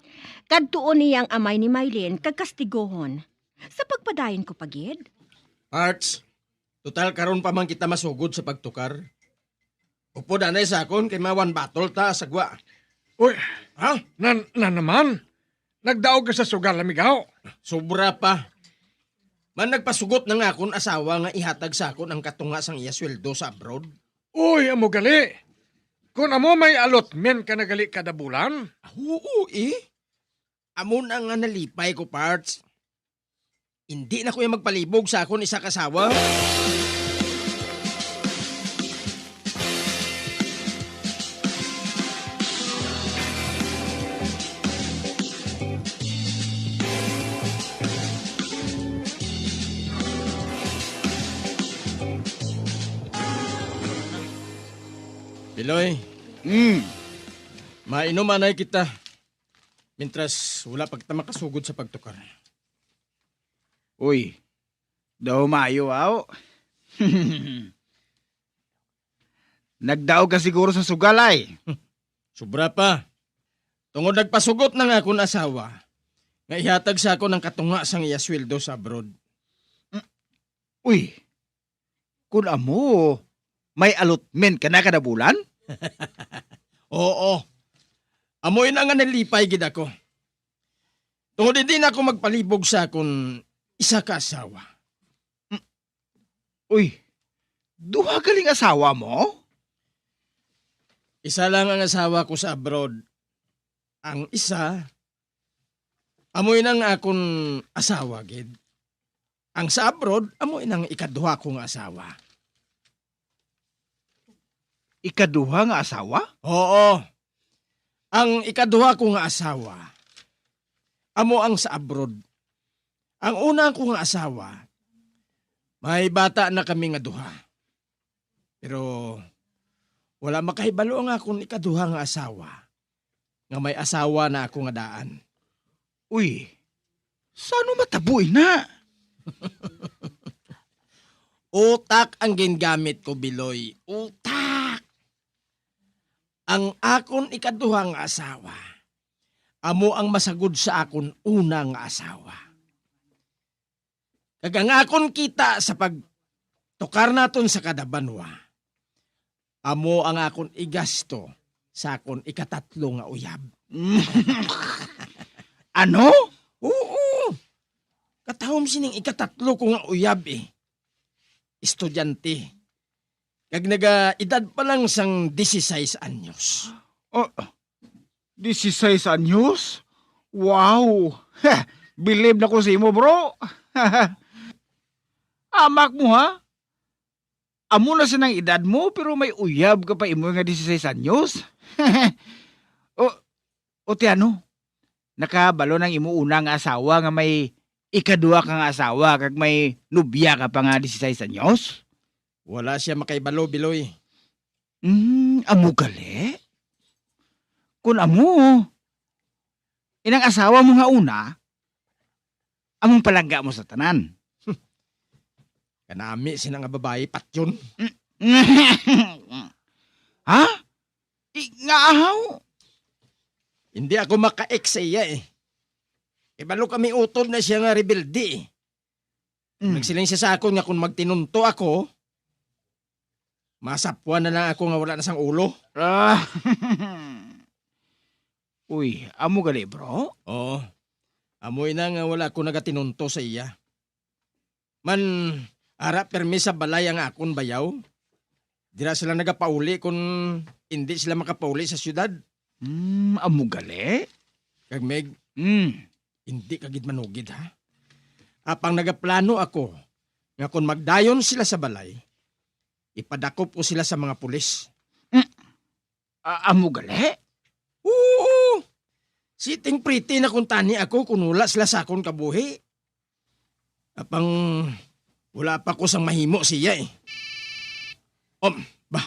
kadtuon niya ang amay ni Mylene kag kastiguhon. Sa pagpadayon ko pa gid. Parts, total karon pa man kita masugod sa pagtukar. Upod anay sa akon kay ma-one bottle ta sa gwa. Uy, ha? Na, na naman? Nagdaog ka sa sugal, amigaw? Sobra pa. Man nagpasugot na nga akon asawa nga ihatag sa akon ang katunga sang iya sweldo sa abroad. Uy, amo gali. Kon amo may allotment ka na gali kada bulan? Ah, oo, eh. Amo na nga nalipay ko, Parts. Indi na ko iya magpalibog sa akon isa ka asawa. Biloy, Mm. mainom anay kita, mintras wala pa kita makasugod sa pagtukar. Uy, daw maayo, aw. Nagdaog ka siguro sa sugal, ay. Sobra pa. Tungod nagpasugot na nga akon asawa nga ihatag sa akon ang katunga sang iya sweldo sa abroad. Uy, kun amo, may allotment ka na kada bulan? Oo. Amo ina nga nalipay gid ako. Tungod hindi na ako magpalibog sa akon isa ka asawa. Uy, duha galing asawa mo? Isa lang ang asawa ko sa abroad. Ang isa, amo inang akon asawa gid. Ang sa abroad, amo inang ikaduha ko nga asawa. Ikaduha nga asawa? Oo. Ang ikaduha ko nga asawa, amo ang sa abroad. Ang una ko nga asawa, may bata na kami nga duha. Pero wala makahibalo ang akon ikaduha nga asawa nga may asawa na ako nga daan. Uy, sano matabo ina? Utak ang gingamit ko, Biloy. Utak! Ang akon ikaduha nga asawa, amo ang masagod sa akon una nga asawa. Kag ang akon kita sa pagtukar naton sa kada banwa, amo ang akon igasto sa akon ikatatlo nga uyab. Ano? Oo. Katahom sining ikatatlo ko nga uyab, eh. Estudyante. Kag naga-edad pa lang sang dieciséis anyos. Oh, dieciséis anyos? Wow! Heh, bilib na ko sa imo, bro. Amak mo, ha? Amo na sinang edad mo, pero may uyab ka pa imo nga dieciséis anyos? O, o ti ano, nakabalo nang imo una nga asawa nga may ikaduha ka nga asawa kag may nobya ka pa nga dieciséis anyos? Wala siya makaibalo, Biloy. Hmm, amo gali? Kun amo, inang asawa mo nga una, among palangga mo sa tanan. Kanami sina nga babayi, patyon. Ha? I, nga ahaw? Hindi ako maka-ex sa iya, eh. Ibalo kami utod na siya nga rebelde, eh. Mm. Nagsiling siya sa akon nga kung magtinunto ako, masapwan na lang ako nga wala na sang ulo. Ah. Uy, amo gali, bro? Oo. Amo ina nga wala ko nagatinunto sa iya. Man, ara permi sa balay ang akon bayaw. Dira sila nagapauli kon indi sila makapauli sa siyudad. Hmm, amo gali? Kag Meg, Hmm. indi ka gid manugid, ha? Apang nagaplano ako nga kon magdayon sila sa balay, ipadakop ko sila sa mga pulis. Hmm. Ah, amo gali? Oo. Sitting pretty na kuntani ako kung wala sila sa akon kabuhi. Apang wala pa ko sang mahimo siya, eh. Um, bah,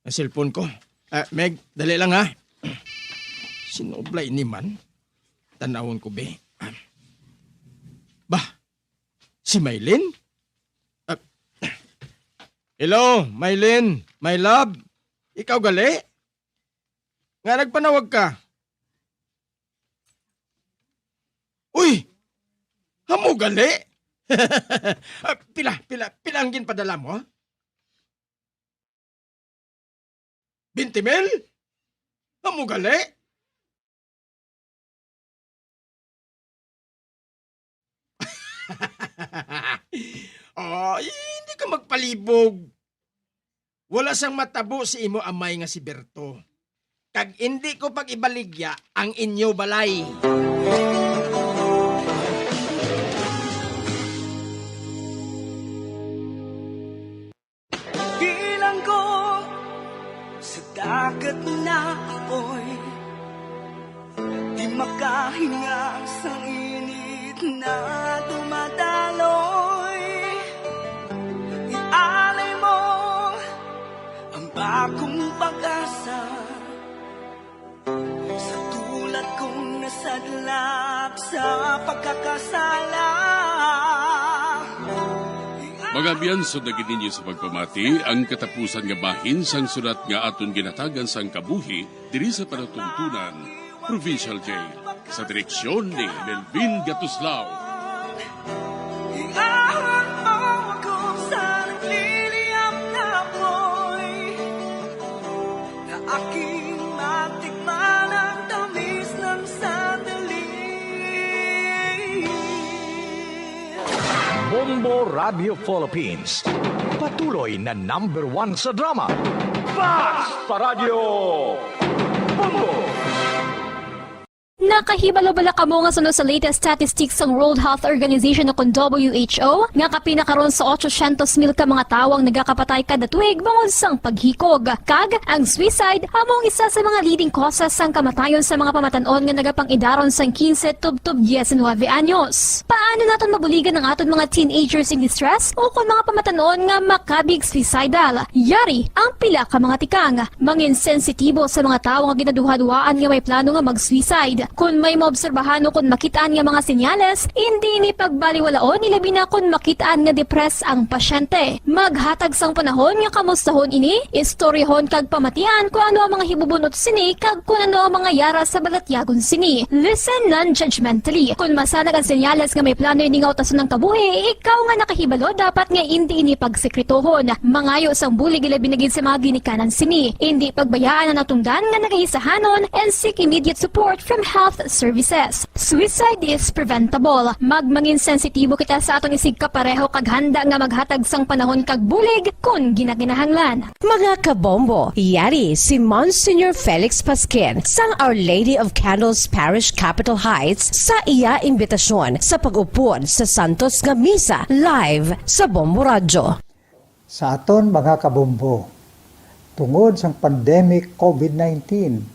ang cellphone ko. Ah, Meg, dali lang, ha. Sino ba ini man? Tanawon ko, be. Bah, si Maylin? Ah, hello, Maylin, my love. Ikaw gali? Nga nagpanawag ka? Uy! Amo gali? Ah, pila, pila, pila ang ginpadala mo? Twenty mil? Amo gali? Oh, hindi ka magpalibog. Wala sang matabo si imo amay nga si Berto. Kag indi ko pag-ibaligya ang inyo balay. Ang init na dumadaloy, ialay mo ang bagong pag-asa sa tulad kong nasadlak sa pagkakasala. Mga abyan, sundagi ninyo sa pagpamati ang katapusan nga bahin sang sulat nga aton ginhatagan sang kabuhi diri sa palatuntunan, Provincial Jail, sa direksyon ni Melvin Gatuslao. Iahon mo ako sa nagliliyab na apoy, na aking matikman ang tamis ng sandali. Bombo Radio Philippines, patuloy na number one sa drama. Basta Radyo Bombo! Nakahibalo bala kamo nga suno sa latest statistics sang World Health Organization o kon W H O nga kapin na karon sa ochocientos mil ka mga tawo ang nagakapatay kada tuig bangod sang paghikog? Kag ang suicide amo ang isa sa mga leading causes sang kamatayon sa mga pamatan-on nga nagapang-idaron sang quince tubtob diecinuebe anyos. Paano naton mabuligan ang aton mga teenagers in distress o kon mga pamatan-on nga makabig suicidal? Yari ang pila ka mga tikang. Mangin sensitibo sa mga tawo nga ginaduhaduhaan nga may plano nga mag-suicide. Kon may maobserbahan o kon makit-an nga mga senyales, indi ini pagbaliwalaon, ilabi na kon makit-an nga depressed ang pasyente. Maghatag sang panahon nga kamustahon ini, istoryahon kag pamatian kon ano ang mga hibubunot sini kag kon ano ang mga yara sa balatyagon sini. Listen non-judgmentally. Kon masanag ang senyales nga may plano ini nga utason ang kabuhi, ikaw nga nakahibalo dapat nga indi ini pagsekretohon. Mangayo sang bulig, ilabi na gid sa mga ginikanan sini. Indi pagbayaan ang natungdan nga nagaisahanon and seek immediate support from health services. Suicide is preventable. Magmangin sensitibo kita sa aton isigkapareho kag handa nga maghatag sang panahon kag bulig kon ginakinahanglan. Mga kabombo, yari si Monsignor Felix Pasquin sang Our Lady of Candles Parish, Capitol Heights, sa iya imbitasyon sa pag-upod sa Santos nga Misa live sa Bombo Radyo. Sa aton mga kabombo, tungod sang pandemic covid nineteen,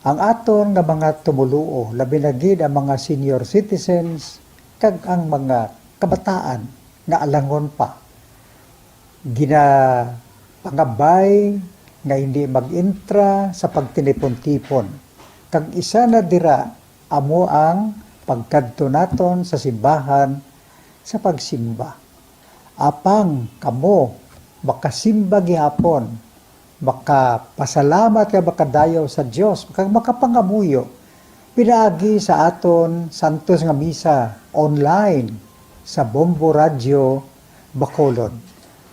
ang aton nga mga tumoluo, labi na gid ang mga senior citizens kag ang mga kabataan nga alangon pa, ginapangabay nga hindi mag-intra sa pagtinipon-tipon. Kag isa na dira amo ang pagkadto naton sa simbahan sa pagsimba. Apang kamo makasimba gihapon, makapasalamat kag makadayaw sa Dios, kag makapangamuyo pinaagi sa aton santos nga misa online sa Bombo Radyo Bacolod,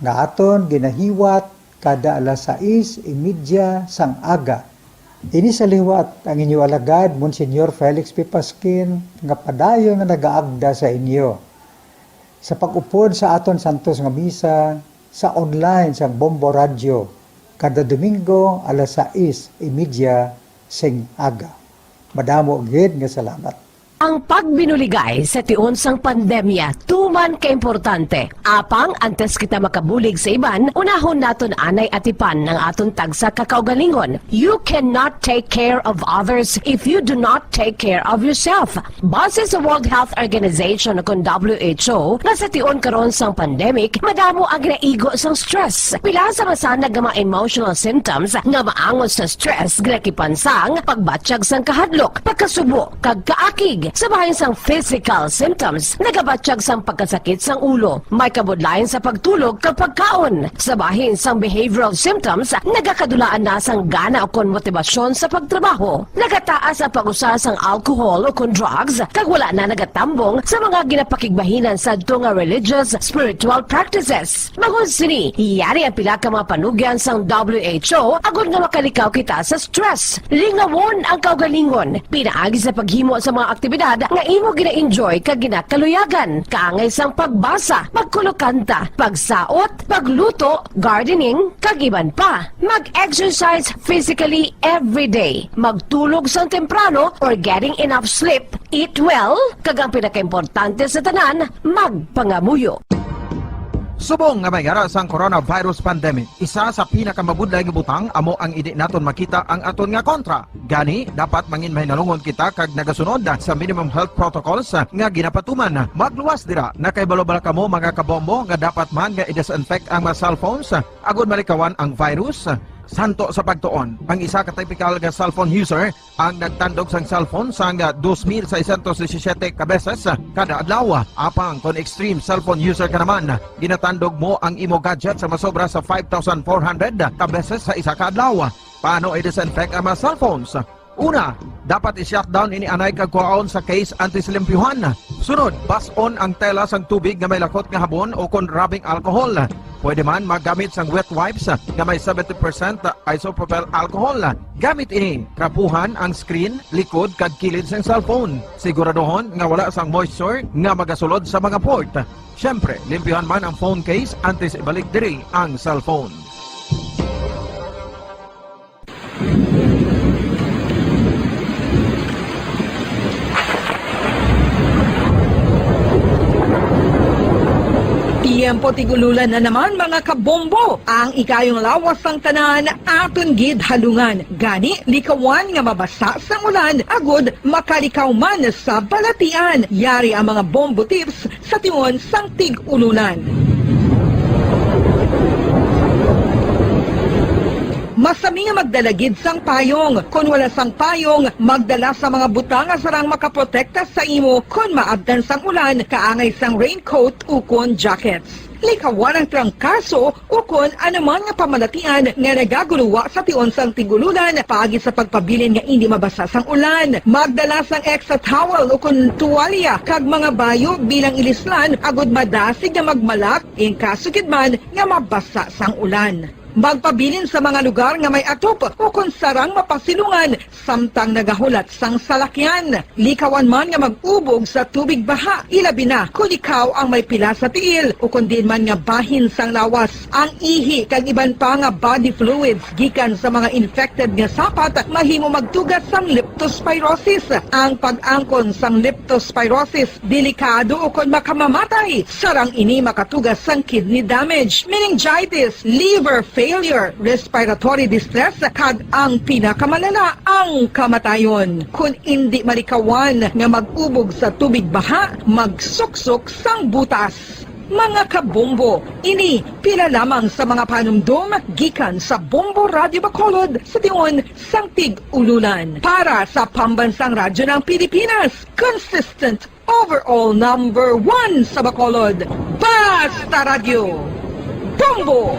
nga aton ginahiwat kada alas sais y media sang aga. Ini sa liwat ang inyo alagad, Monsignor Felix P. Pasquin, nga padayon nga nagaagda sa inyo sa pag-upod sa aton santos nga misa sa online sang Bombo Radyo kada Domingo alas sais y media sing aga. Madamo gid nga salamat. Ang pagbinuligay sa tion sang pandemya tuman ka importante. Apang antes kita makabulig sa iban, unahon naton anay atipan ang aton tagsa ka kaugalingon. You cannot take care of others if you do not take care of yourself. Base sa World Health Organization, kon W H O, nga sa tion karon sang pandemic, madamo ang ginaigo sang stress. Pila sa masanag nga mga emotional symptoms nga maangot sa stress ginakipan sang pagbatyag sang kahadlok, pagkasubo, kag kaakig. Sa bahin sang physical symptoms, nagabatyag sang pagkasakit sang ulo, may kabudlayan sa pagtulog kag pagkaon. Sa bahin sang behavioral symptoms, nagakadulaan na sang gana ukon motibasyon sa pagtrabaho. Nagataas ang pag-usa sang alcohol ukon drugs, kag wala na nagatambong sa mga ginapakigbahinan sadto nga religious, spiritual practices. Bangod sini, yari ang pila ka mga panugyan sang W H O agod nga makalikaw kita sa stress. Lingawon ang kaugalingon pinaagi sa paghimo sa mga aktibidad nga imo gina-enjoy kag ginakaluyagan, kaangay sang pagbasa, pagkulokanta, pagsaot, pagluto, gardening, kag iban pa. Mag-exercise physically every day. Magtulog sang temprano or getting enough sleep. Eat well, kag ang pinakaimportante sa tanan, magpangamuyo. Subong nga may ara sang coronavirus pandemic, isa sa pinakamabudlay nga butang amo ang indi naton makita ang aton nga kontra. Gani, dapat mangin mahinalungon kita kag nagasunod sa minimum health protocols nga ginapatuman. Magluwas dira, nakahibalo bala kamo, mga kabombo, nga dapat man nga i-disinfect ang mga cellphones agud malikawan ang virus? Santo sa pagtuon, ang isa ka typical nga cellphone user ang nagtandog sang cellphone sang dos mil seiscientos disisiete ka beses kada adlaw. Apang kon extreme cellphone user ka naman, ginatandog mo ang imo gadget sa masobra sa five thousand four hundred ka beses sa isa ka adlaw. Paano i-disinfect ang mga cellphones? Una, dapat i-shutdown ini anay kag kuhaon sa case antes limpyuhan. Sunod, bas-on ang tela sang tubig nga may lakot nga habon o kon rubbing alcohol. Pwede man magamit sang wet wipes nga may seventy percent isopropyl alcohol. Gamit ini, trapuhan ang screen, likod, kag kilid sang cellphone. Siguraduhon nga wala sang moisture nga magasulod sa mga port. Siyempre, limpyuhan man ang phone case antes ibalik diri ang cellphone. Tiyempo tig-ululan na naman, mga kabombo. Ang ikayong lawas sang tanan aton gid halungan. Gani, likawan nga mabasa sang ulan agud makalikaw man sa balatian. Yari ang mga bombo tips sa tion sang tig-ululan. Masami nga magdala gid sang payong. Kon wala sang payong, magdala sa mga butang nga sarang makaprotekta sa imo kon maabtan sang ulan, kaangay sang raincoat ukon jackets. Likawan ang trangkaso ukon anuman nga pamalatian nga nagaguluwa sa tion sang tig-ululan paagi sa pagpabilin nga indi mabasa sang ulan. Magdala sang extra towel ukon tuwalya kag mga bayo bilang ilislan agud madasig nga magmalak in kaso gid man nga mabasa sang ulan. Magpabilin sa mga lugar nga may atop ukon sarang mapasilungan samtang nagahulat sang salakyan. Likawan man nga mag-ubog sa tubig baha, ilabi na kon ikaw ang may pila sa tiil ukon diin man nga bahin sang lawas. Ang ihi kag iban pa nga body fluids gikan sa mga infected nga sapat mahimo magtuga sang leptospirosis. Ang pag-angkon sang leptospirosis delikado ukon makamamatay. Sarang ini makatuga sang kidney damage, meningitis, liver failure, respiratory distress, kag ang pinakamalala, ang kamatayon. Kon indi malikawan nga mag-ubog sa tubig baha, magsuksok sang butas. Mga kabombo, ini pila lamang sa mga panumdom gikan sa Bombo Radio Bacolod sa tion sang tig-ululan. Para sa Pambansang Radyo ng Pilipinas, consistent overall number one sa Bacolod, Basta Radyo, Bombo!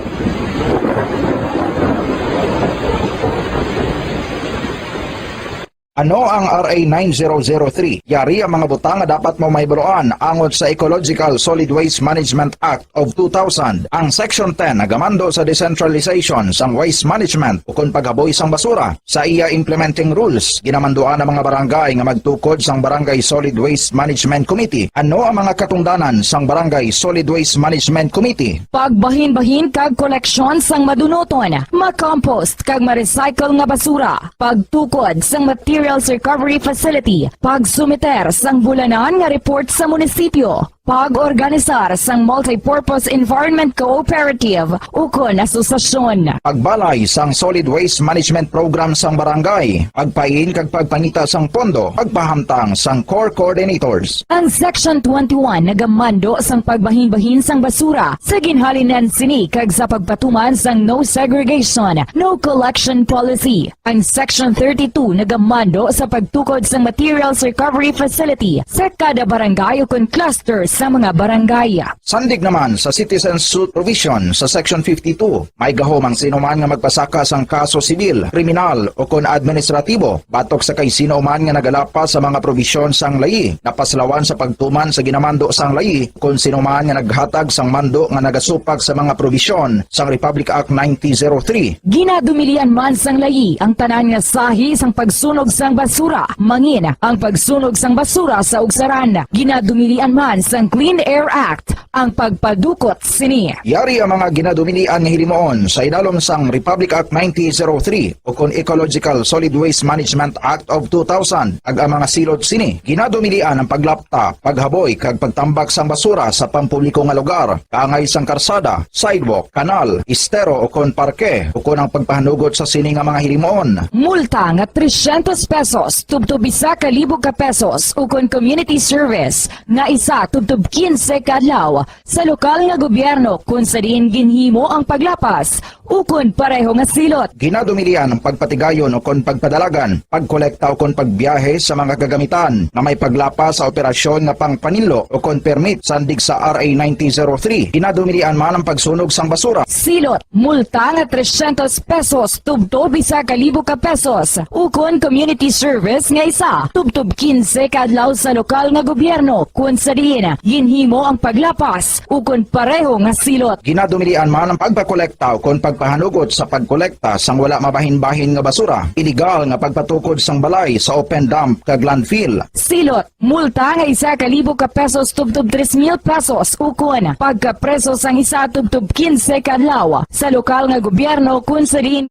Ano ang R A nine zero zero three? Yari ang mga butang nga dapat mo mahibaluan angot sa Ecological Solid Waste Management Act of two thousand. Ang Section ten nagamando sa decentralization sang waste management ukon paghaboy sang basura. Sa iya implementing rules, ginamanduan ang mga barangay nga magtukod sang Barangay Solid Waste Management Committee. Ano ang mga katungdanan sang Barangay Solid Waste Management Committee? Pagbahinbahin kag koleksyon sang madunuton, makompost kag ma-recycle nga basura, pagtukod sang materials recovery facility, pagsumiter sang bulanan nga report sa munisipyo, pag-organisar sang multipurpose environment cooperative ukon asosasyon. Pagbalay sang solid waste management program sang barangay, pagpain kag pagpangita sang pondo, pagpahamtang sang core coordinators. Ang Section twenty-one nagamando sang pagbahinbahin sang basura sa ginhalinan sini kag sa pagpatuman sang no segregation, no collection policy. Ang Section thirty-two nagamando sa pagtukod sang materials recovery facility sa kada barangay ukon cluster sa mga barangay. Sandig naman sa citizen suit provision sa Section fifty-two, may gahom ang sinuman nga magpasaka sang kaso sibil, kriminal, ukon administratibo batok sa kay sino man nga nagalapas sa mga probisyon sang layi, napaslawan sa pagtuman sa ginamando sang layi, kon sino man nga naghatag sang mando nga nagasupak sa mga probisyon sang Republic Act nineteen zero three. Ginadumilian man sang layi ang tanan nga sahi sang pagsunog sang basura, mangin ang pagsunog sang basura sa ugsaran. Ginadumilian man sang Clean Air Act ang pagpadukot sini. Yari ang mga ginadumilian nga hilimuon sa idalom sang Republic Act nineteen oh three ukon Ecological Solid Waste Management Act of two thousand. Ag ang mga silot sini, ginadumilian ang paglapta, paghaboy, kag pagtambak sang basura sa pampubliko nga lugar, kaangay sang karsada, sidewalk, kanal, estero, ukon parke, ukon ang pagpahanugot sa sini nga mga hilimuon. Multa nga trescientos pesos tubtob isa ka libo ka pesos, ukon community service nga isa tubtob quince ka adlaw sa lokal nga gobyerno kon sa diin ginhimo ang paglapas ukon pareho nga silot. Ginadumilian ang pagpatigayon ukon pagpadalagan, pagkolekta ukon pagbiyahe sa mga kagamitan nga may paglapas sa operasyon nga pangpaninlo ukon permit sandig sa R A nineteen oh three. Ginadumilian man ang pagsunog sang basura. Silot, multa nga trescientos pesos tubtob isa ka libo ka pesos, ukon community service nga isa tubtob quince ka adlaw sa lokal nga gobyerno, kon sa diin ginhimo ang paglapas ukon pareho nga silot. Ginadumilian man ang pagpakolekta ukon pagpahanugot sa pagkolekta sang wala mabahin-bahin nga basura, iligal nga pagpatukod sang balay sa open dump kag landfill. Silot, multa nga isa ka libo ka pesos tubtob tres mil pesos, ukon pagkapreso sang isa tubtob quince ka adlaw sa lokal nga gobyerno, kon sa diin.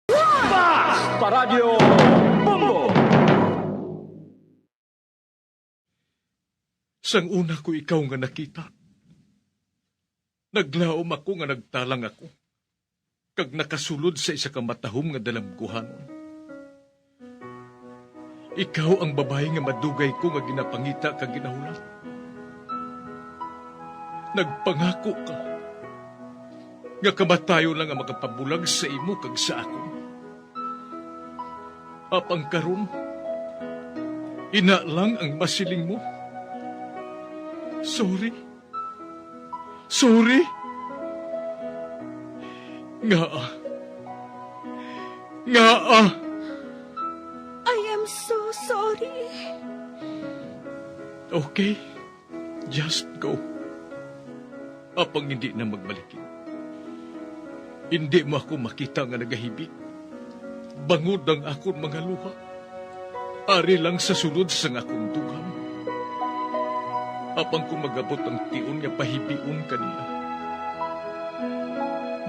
Basta Radyo Bombo! Sang una ko ikaw nga nakita, naglaom ako nga nagtalang ako, kag nakasulod sa isa ka matahom nga dalamguhanon. Ikaw ang babayi nga madugay ko nga ginapangita kag ginahulat. Nagpangako ka nga kamatayon lang ang makapabulag sa imo kag sa akon. Apang karon, ina lang ang masiling mo. Sorry. Sorry. Ngaa? Ngaa? I am so sorry. Okay. Just go. Apang hindi na magbalikid. Hindi mo ako makita nga nagahibi. Bangod ang akon mga luha, ari lang sa sulod sang akon dughan. Apang kung mag-abot ang tion nga pahibion ka niya,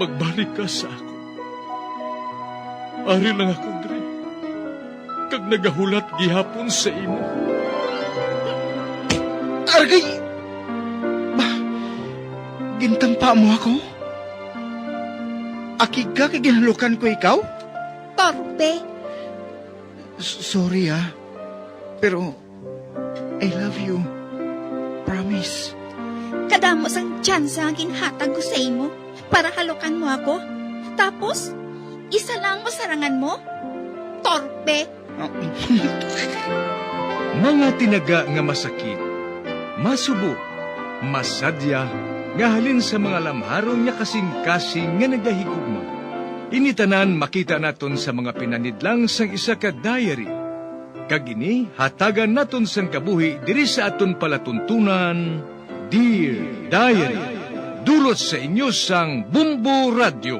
magbalik ka sa akon. Ari lang ako diri, kag nagahulat gihapon sa imo. Argay! Ba, gintampa mo ako? Akig ka kay ginhalukan ko ikaw? Torpe. S-, sorry, ah. Pero I love you. Promise. Kadamo sang tsansa nga ginhatag ko sa imo para halukan mo ako. Tapos, isa lang mo sarangan mo? Torpe! Mga tinaga nga masakit, masubo, masadya, nga halin sa mga lamharon nga kasing-kasing nga nagahigugma. Ini tanan makita naton sa mga pinanidlang sang isa ka diary. Kag ini hatagan naton sang kabuhi diri sa aton palatuntunan, Dear Diary. Dulot sa inyo sang Bombo Radyo.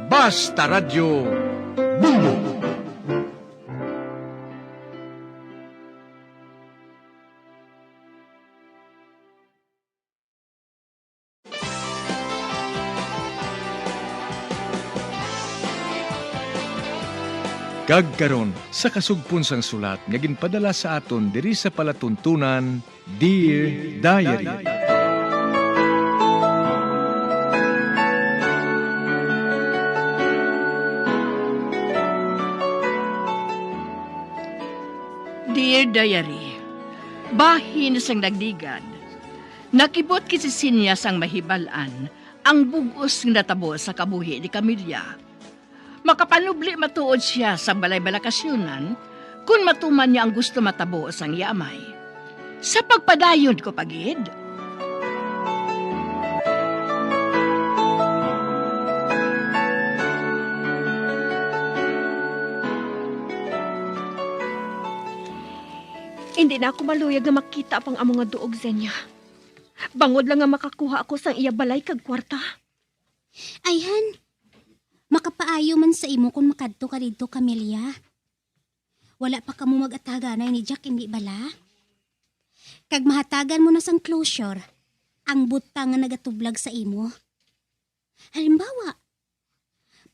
Basta Radyo, Bombo! Kag karon, sa kasugpon sang sulat nga ginpadala sa aton diri sa palatuntunan, Dear Diary. Dear Diary, bahin sang nagligad, nakibot gid si Sinya sang mahibal-an ang bug-os nga natabo sa kabuhi ni Camilla. Makapanubli matuod sia sa balay balakasyonan kon matuman niya ang gusto matabo sang iya amay. Sa pagpadayon ko pa gid. Indi na ako maluyag nga makita pa ang amo nga duog, Zenia. Bangod lang nga makakuha ako sang iya balay kag kwarta. Ayhan, makapaayo man sa imo kon makadto ka didto, Camelia. Wala pa kamo mag-ataganay ni Jack, indi bala? Kag mahatagan mo na sang closure, ang butang nga nagatublag sa imo. Halimbawa,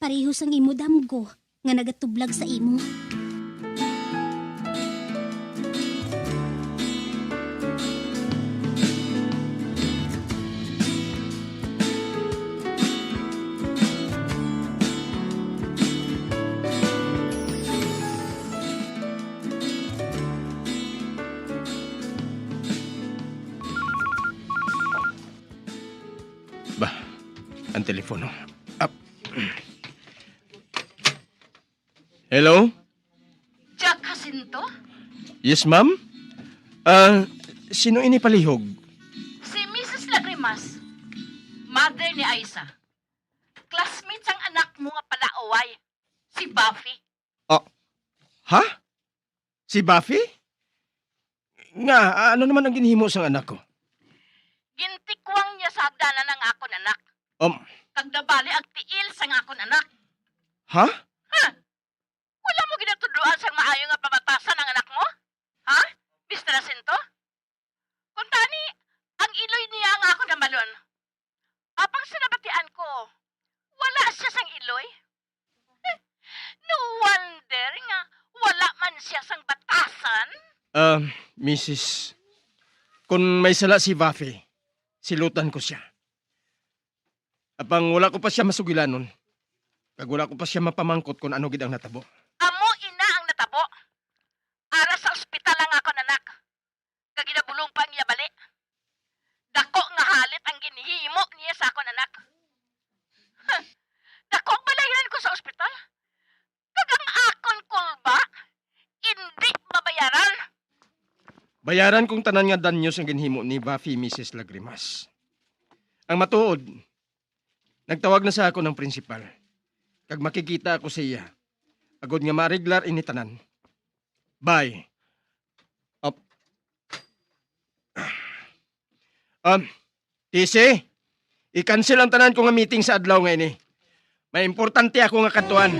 pareho sang imo damgo nga nagatublag sa imo. Ba, ang telepono. Ap. Hello? Jack Jacinto? Yes, ma'am? Ah, sino ini palihog? Si Missus Lagrimas, mother ni Aiza. Classmate sang anak mo nga palaaway, si Buffy. Ah, ha? Si Buffy? Nga, ano naman ang ginhimo sang anak ko? Gintikwang niya sa hagdanan ang akon anak. Um. Kag nabali ang tiil sang akon anak. Ha? Ha? Wala mo ginatudloan sang maayo nga pabatasan ang anak mo? Ha, Mister Jacinto? Kuntani, ang iloy niya ang akon hambalon. Apang sa nabatian ko, wala sia sang iloy. No wonder nga wala man sia sang batasan. Ah, Missus, kung may sala si Buffy, silutan ko sia. Apang wala ko pa sia masugilanon, kag wala ko pa sia mapamangkot kon ano gid ang natabo. Amo ina ang natabo. Ara sa ospital ang akon anak, kag ginabulong pa ang iya bali. Dako nga halit ang ginhimo niya sa akon anak. Huh. Dako ang balayran ko sa ospital, kag ang akon kulba indi mabayaran. Bayaran kong tanan nga danyos ang ginhimo ni Buffy, Missus Lagrimas. Ang matuod, nagtawag na sa akon ang prinsipal, kag makikita ako sa iya, agod nga maareglar ini tanan. Bye. Up. Um, T C, i-cancel ang tanan ko nga meeting sa adlaw nga ini. May importante ako nga kadtuan.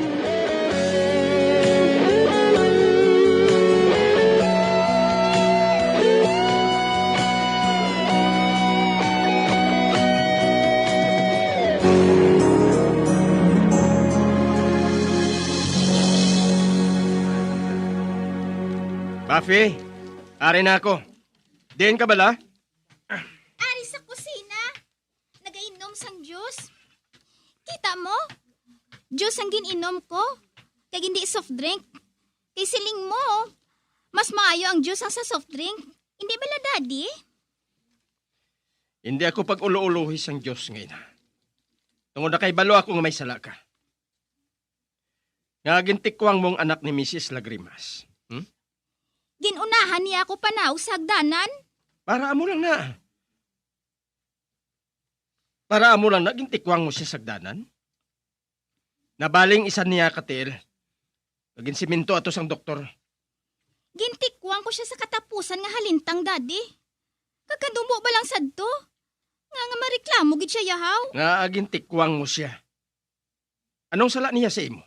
Buffy, ari na ako. Diin ka bala? Ari sa kusina. Nagainom sang juice. Kita mo? Juice ang gin-inom ko. Kag hindi soft drink. Kay siling mo, mas maayo ang juice ang sa soft drink. Hindi bala, Daddy? Hindi ako pag-ulo-ulohi sang Dios nga ina. Tungod nakahibalo ako nga may sala ka. Nga gintikwang mo ang anak ni Missus Lagrimas. Hmm? Gin-unahan niya ako panaog sa hagdanan. Para amo lang na. Para amo lang na gintikwang mo siya sa hagdanan. Nabaling isa niya ka tiil. Ginsiminto ato sang doktor. Gintikwang ko siya sa katapusan nga halintang, Daddy. Kag kadumo ba lang sadto nga, nga mareklamo gid siya yahaw? Nga gintikwang mo siya. Anong sala niya sa imo?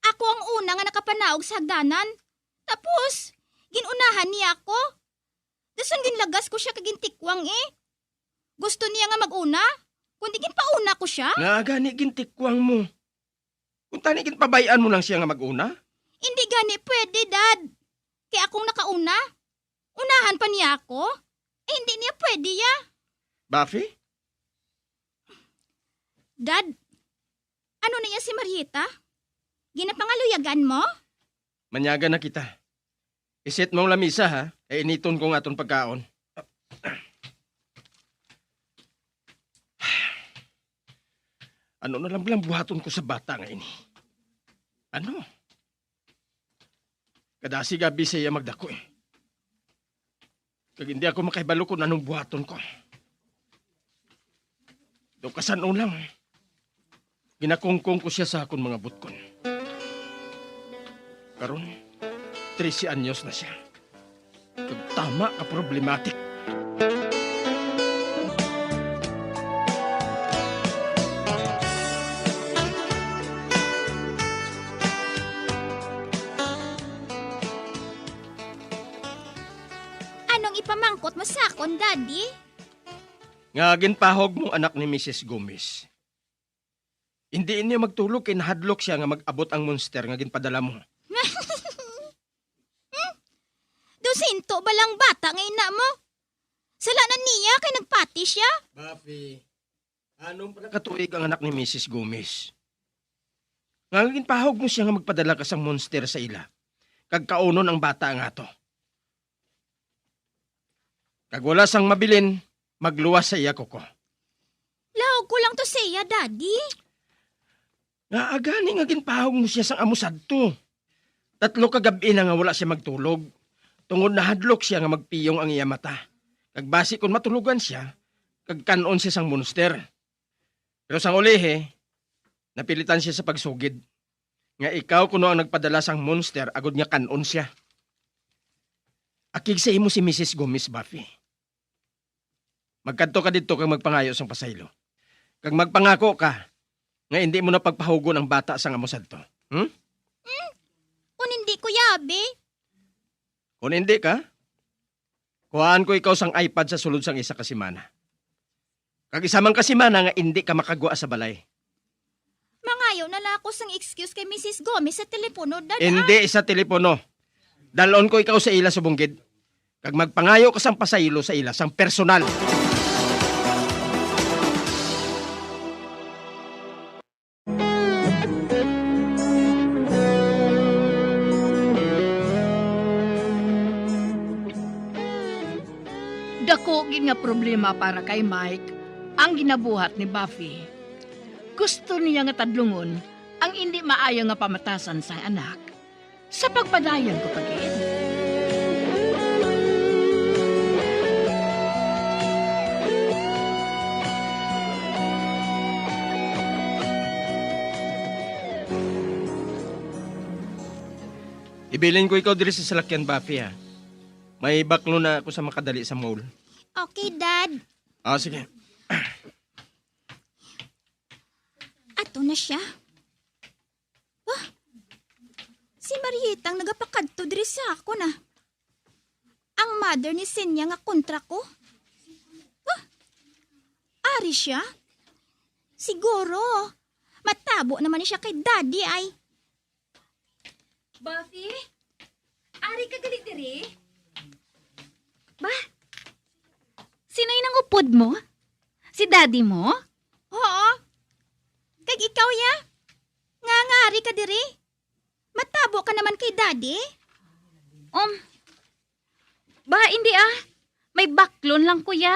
Ako ang una nga nakapanaog sa hagdanan. Tapos, gin-unahan niya ako. Dason ginlagas ko sia kag gintikwang, eh. Gusto niya nga mag-una, kundi ginpauna ko sia. Nga gani gintikwang mo. Kuntani ginpabay-an mo lang siya nga mag-una? Hindi gani pwede, Dad. Kay akong nakauna. Unahan pa niya ako. Eh, hindi niya pwede, ya. Buffy? Dad, ano na ya si Marieta? Ginapangaluyagan mo? Manyaga na kita. Isit mo ang lamisa, ha? Kay initon ko nga aton pagkaon. Ano na lang, lang buhaton ko sa bata nga ini? Ano? Kadasig abi sa iya magdako, eh. Kag hindi ako makahibalo kung anong buhaton ko. Do kasan-o lang, ginakungkong ko siya sa akon mga butkon. Karon, trese anyos na siya. Kag tama ka problematic. Anong ipamangkot mo sa akon, Daddy? Nga ginpahog mong anak ni Misis Gomez. Indi niya magtulog kay nahadlok siya nga mag-abot ang monster nga ginpadala mo. Dusinto ba lang bata nga ina mo? Sala na niya kay nagpati siya. Buffy, anom pa na katuig ang anak ni Misis Gomez. Nga ginpahog mo siya nga magpadala ka sang monster sa ila, kag kaunon ang bata nga ato. Kag wala sang mabilin, magluwas sa iya kuko. Lahog ko lang to sa iya, Daddy. Nga agani nga ginpahog mo siya sang amo sadto. Tatlo ka gab-i na nga wala siya magtulog, tungod nahadlok siya nga magpiyong ang iya mata. Kag basi kon matulogan siya, kag kan-on siya sang monster. Pero sang ulihi, napilitan siya sa pagsugid nga ikaw kuno ang nagpadala sang monster agod nga kan-on siya. Akig sa imo si Misis Gomez, Buffy. Magkadto ka didto kag magpangayo sang pasaylo. Kag magpangako ka nga indi mo na pagpahugon ang bata sang amo sadto. Hmm? Kung hindi, Kuya Abe. Kung hindi ka, kuhaan ko ikaw sang iPad sa sulod sang isa ka semana. Kag isa man ka semana nga indi ka makagwa sa balay. Mangayo na lang ako sang excuse kay Misis Gomez sa telepono, Dad. ah. Indi sa telepono. Dalon ko ikaw sa ila subong gid. Kag magpangayo ka sang pasaylo sa ila sang personal. Dako gid nga problema para kay Mike ang ginabuhat ni Buffy. Gusto niya nga tadlungon ang indi maayo nga pamatasan sang anak sa pagpadayon ko pa gid. Ibilin ko ikaw diri sa salakyan, Buffy, ha? May baklo na ako sa makadali sa mall. Okay, Dad. Ah, sige. Ato na siya. Wah! Si Marieta ang nagapakadto diri sa akon, ah. Ang mother ni Senya nga kontra ko. Wah! Ari siya? Siguro. Matabo naman ni siya kay Daddy ay. Buffy? Ari ka gali diri? Ba? Sino yung nangupod mo? Si daddy mo? Oo. Kag ikaw, ya? Nga nga ari ka diri? Matabo ka naman kay daddy? Um, ba, hindi ah. May baklon lang, kuya.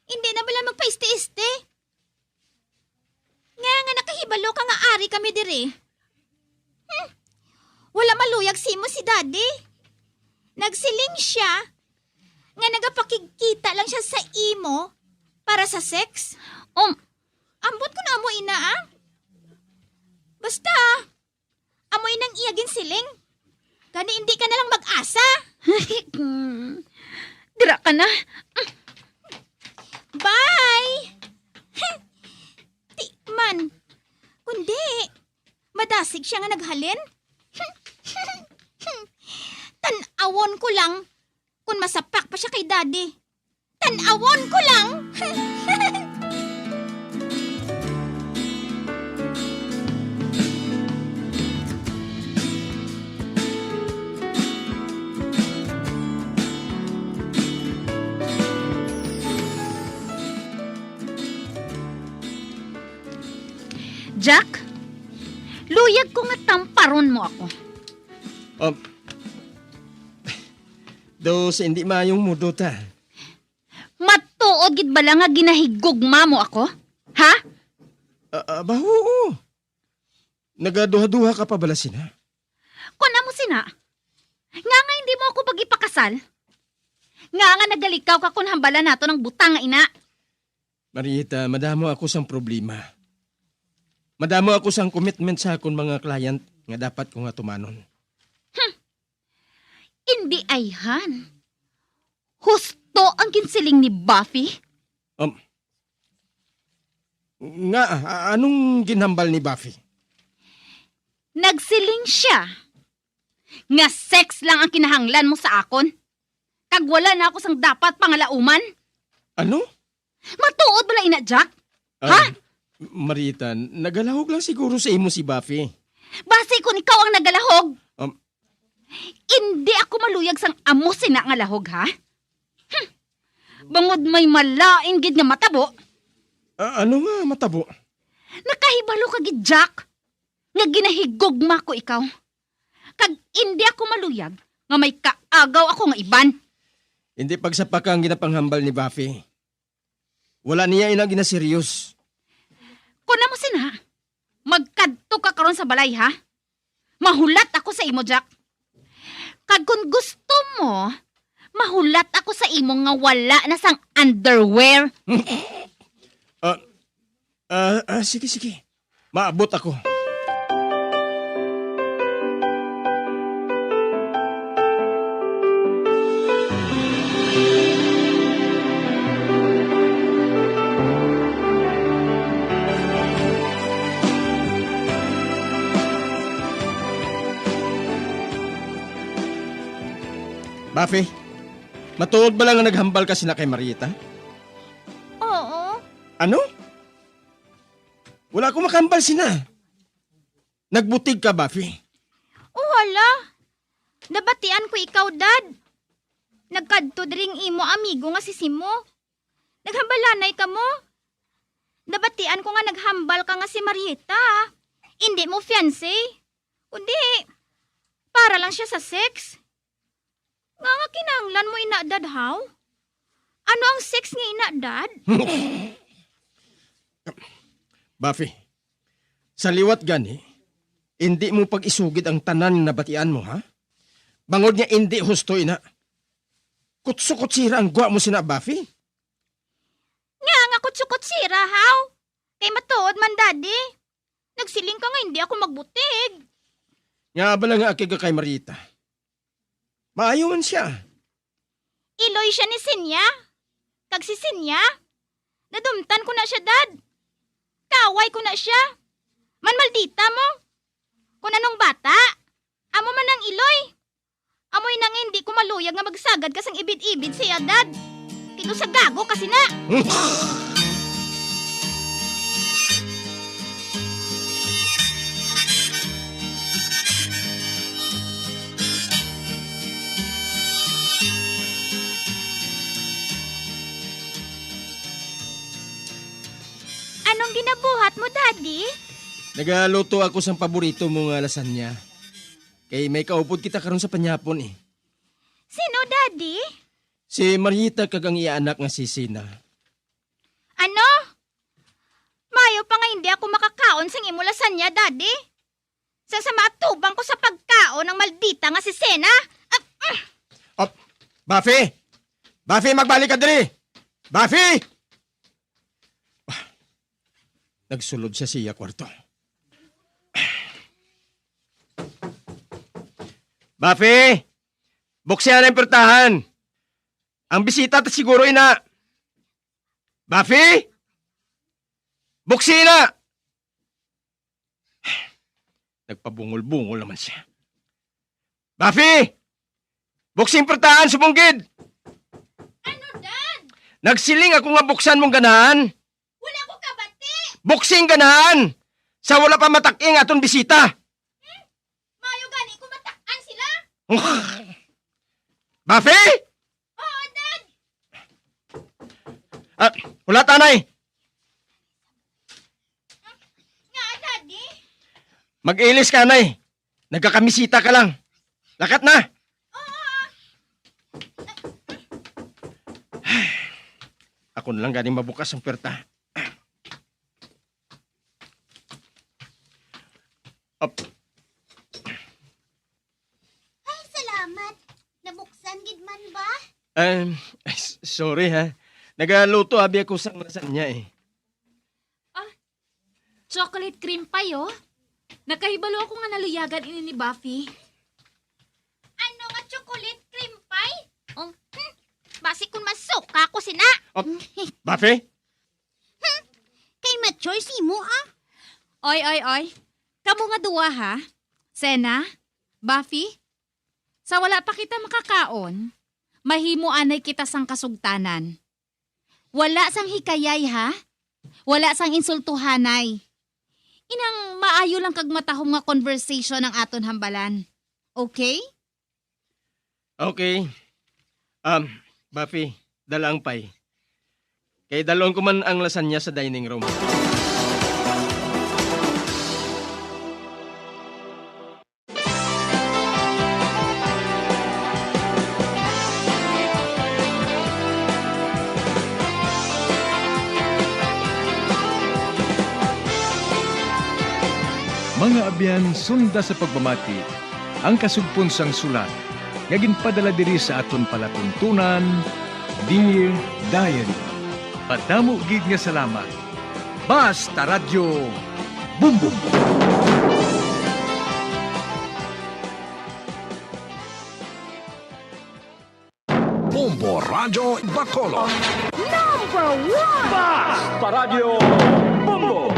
Hindi na bala magpaiste-iste. Nga nga nakahibalo ka nga ari kami diri. Hmm. Wala maluyag sa imo si daddy. Nagsiling siya nga nagapakigkita lang siya sa imo para sa sex. Um, ambot ko na amo ina, ah. Basta, amo inang iya ginsiling. Gani hindi ka na lang mag-asa. Dira ka na. Bye! Di man. Kundi, madasig siya nga naghalin. Tan-awon ko lang kung masapak pa siya kay daddy. Tan-awon ko lang. Jack, luyag ko nga tamparon mo ako. Um, do sa hindi maayong mudo ta. Matuod gid bala nga ginahigugma mo ako? Ha? Ah, ah, ba, oo. Nagaduha-duha ka pa bala sina? Kon amo sina, nga nga hindi mo ako pag-ipakasal? Nga nga nagalikaw ka kon hambala nato ng butang nga ina? Marieta, madamo ako sang problema. Madamo ako sang commitment sa akon mga client nga dapat ko nga tumanon. Hindi ayhan. Husto ang ginsiling ni Buffy. Um, nga, a- anong ginhambal ni Buffy? Nagsiling siya nga sex lang ang kinahanglan mo sa akon. Kag wala na ako sang dapat pangalauman. Ano? Matuod bala ina, Jack? Ha? Ah, Marita, nagalahog lang siguro sa imo si Buffy. Basi kun ikaw ang nagalahog. Um, Indi ako maluyag sang amo sina nga lahog, ha? Hmm. Bangod may malain gid nga matabo. Ah, ano nga matabo? Nakahibalo ka gid, Jack, nga ginahigugma ko ikaw. Kag indi ako maluyag nga may kaagaw ako nga iban. Hindi pagsapaka ang ginapanghambal ni Buffy. Wala niya ina ginaseryos. Kun amo sina, magkadto ka karon sa balay, ha? Mahulat ako sa imo, Jack. Kag kung gusto mo, mahulat ako sa imo nga wala na sang underwear. Ah, ah, ah, sige, sige. Maabot ako. Buffy, matuod ba lang nga naghambal ka sina kay Marieta? Oo. Ano? Wala ko makahambal sina. Nagbutig ka, Buffy. Oh, hala. Nabatian ko ikaw, Dad. Nagkadto diri ang imo amigo nga si Simo. Naghambalanay kamo. Nabatian ko nga naghambal ka nga si Marieta, indi mo fiancé. Kundi, para lang siya sa sex. Nga nga kinahanglan mo ina, Dad, haw? Ano ang sex nga ina, Dad? Buffy, sa liwat gani, indi mo pag-isugid ang tanan nga nabatian mo, ha? Bangod nga indi husto ina. Kutso-kutsira ang gwa mo sina Buffy. Nga nga kutso-kutsira, haw? Kay matuod man, Daddy. Nagsiling ka nga hindi ako magbutig. Nga bala nga aki ka kay Marita. Maayo man siya. Iloy siya ni Sinya. Kag si Sinya, nadumtan ko na siya, Dad. Kaaway ko na siya. Manmaldita mo. Kun anong bata, amo man ang iloy. Amoy na nga hindi ko maluyag nga magsagad ka sang ibid-ibid siya, Dad. Kay sa gago ka sina. Anong ginabuhat mo, Daddy? Nagaluto ako sang paborito mo nga lasagna. Kay may kaupod kita karon sa panyapon, eh. Sino, Daddy? Si Marieta kag ang iya anak nga si Sina. Ano? Maayo pa nga hindi ako makakaon sing imo lasagna, Daddy. Sa, sa maatubang ko sa pagkaon ang maldita nga si Sena. Ah, ah! Oh, Buffy! Buffy, magbalik ka diri! Buffy! Ah, nagsulod siya sa iya kwarto. Buffy! Buksihan ang pwertahan! Ang bisita ta siguro ina. Buffy! Buksi na! Nagpabungol-bungol naman siya. Buffy! Buksing pwertahan, subong gid! Ano, Dad? Nagsiling ako nga buksan mong ganahan. Wala ko kabati! Buksing ganahan! Sa wala pa matak-i ang aton bisita. Hmm? Maayo gani kung matak-an sila. Buffy! Oo, Dad! Ah, wala, tanay. Nga, Daddy? Mag-ilis ka, anay. Nagkakamisita ka lang. Lakat na. Oo. Ako na lang ganing mabukas ang pwerta. Up. Ay, salamat. Nabuksan gid man ba? Um, s-, sorry ha. Nagaluto abi ako sang lasagna eh. Ah, chocolate cream pie, oh. Nakahibalo ako nga naluyagan ini ni Buffy. Ano nga chocolate cream pie? Oh, hmm. Basi kun masuka ko sina. Oh, Buffy? Hmm. Kay mature si mo, ah. Oy, oy, oy. Kamo nga duwa, ha? Sena, Buffy, sa wala pa kita makakaon, mahimo anay kita sang kasugtanan. Wala sang hikayay, ha? Wala sang insultuhanay. Inang maayo lang kag matahom nga conversation ang aton hambalan. Okay? Okay. Um, Buffy, dala ang pie. Kay dalon ko man ang lasagna sa dining room. Mga abyan, sunda sa pagpamati ang kasugpon sang sulat nga ginpadala diri sa aton palatuntunan, Dear Diary. Madamo gid nga salamat. Basta Radyo Bombo. Bombo Radyo Bacolod. Number one! Basta Radyo Bombo.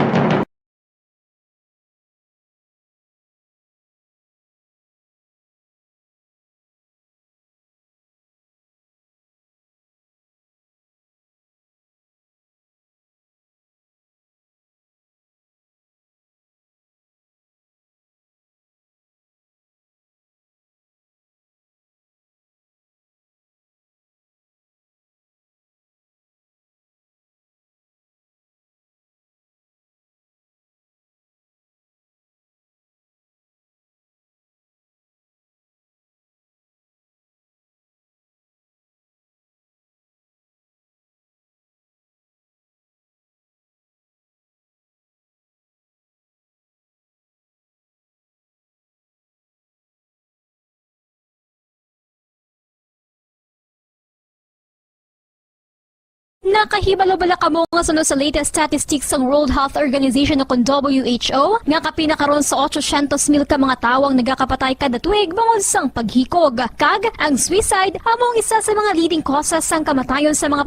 Nakahibalo bala kamo nga suno sa latest statistics sang World Health Organization o kon W H O, nga kapin na karon sa otsosyentos mil ka mga tawo ang nagakapatay kada tuig bangod sang paghikog? Kag ang suicide amo ang isa sa mga leading causes sang kamatayon sa mga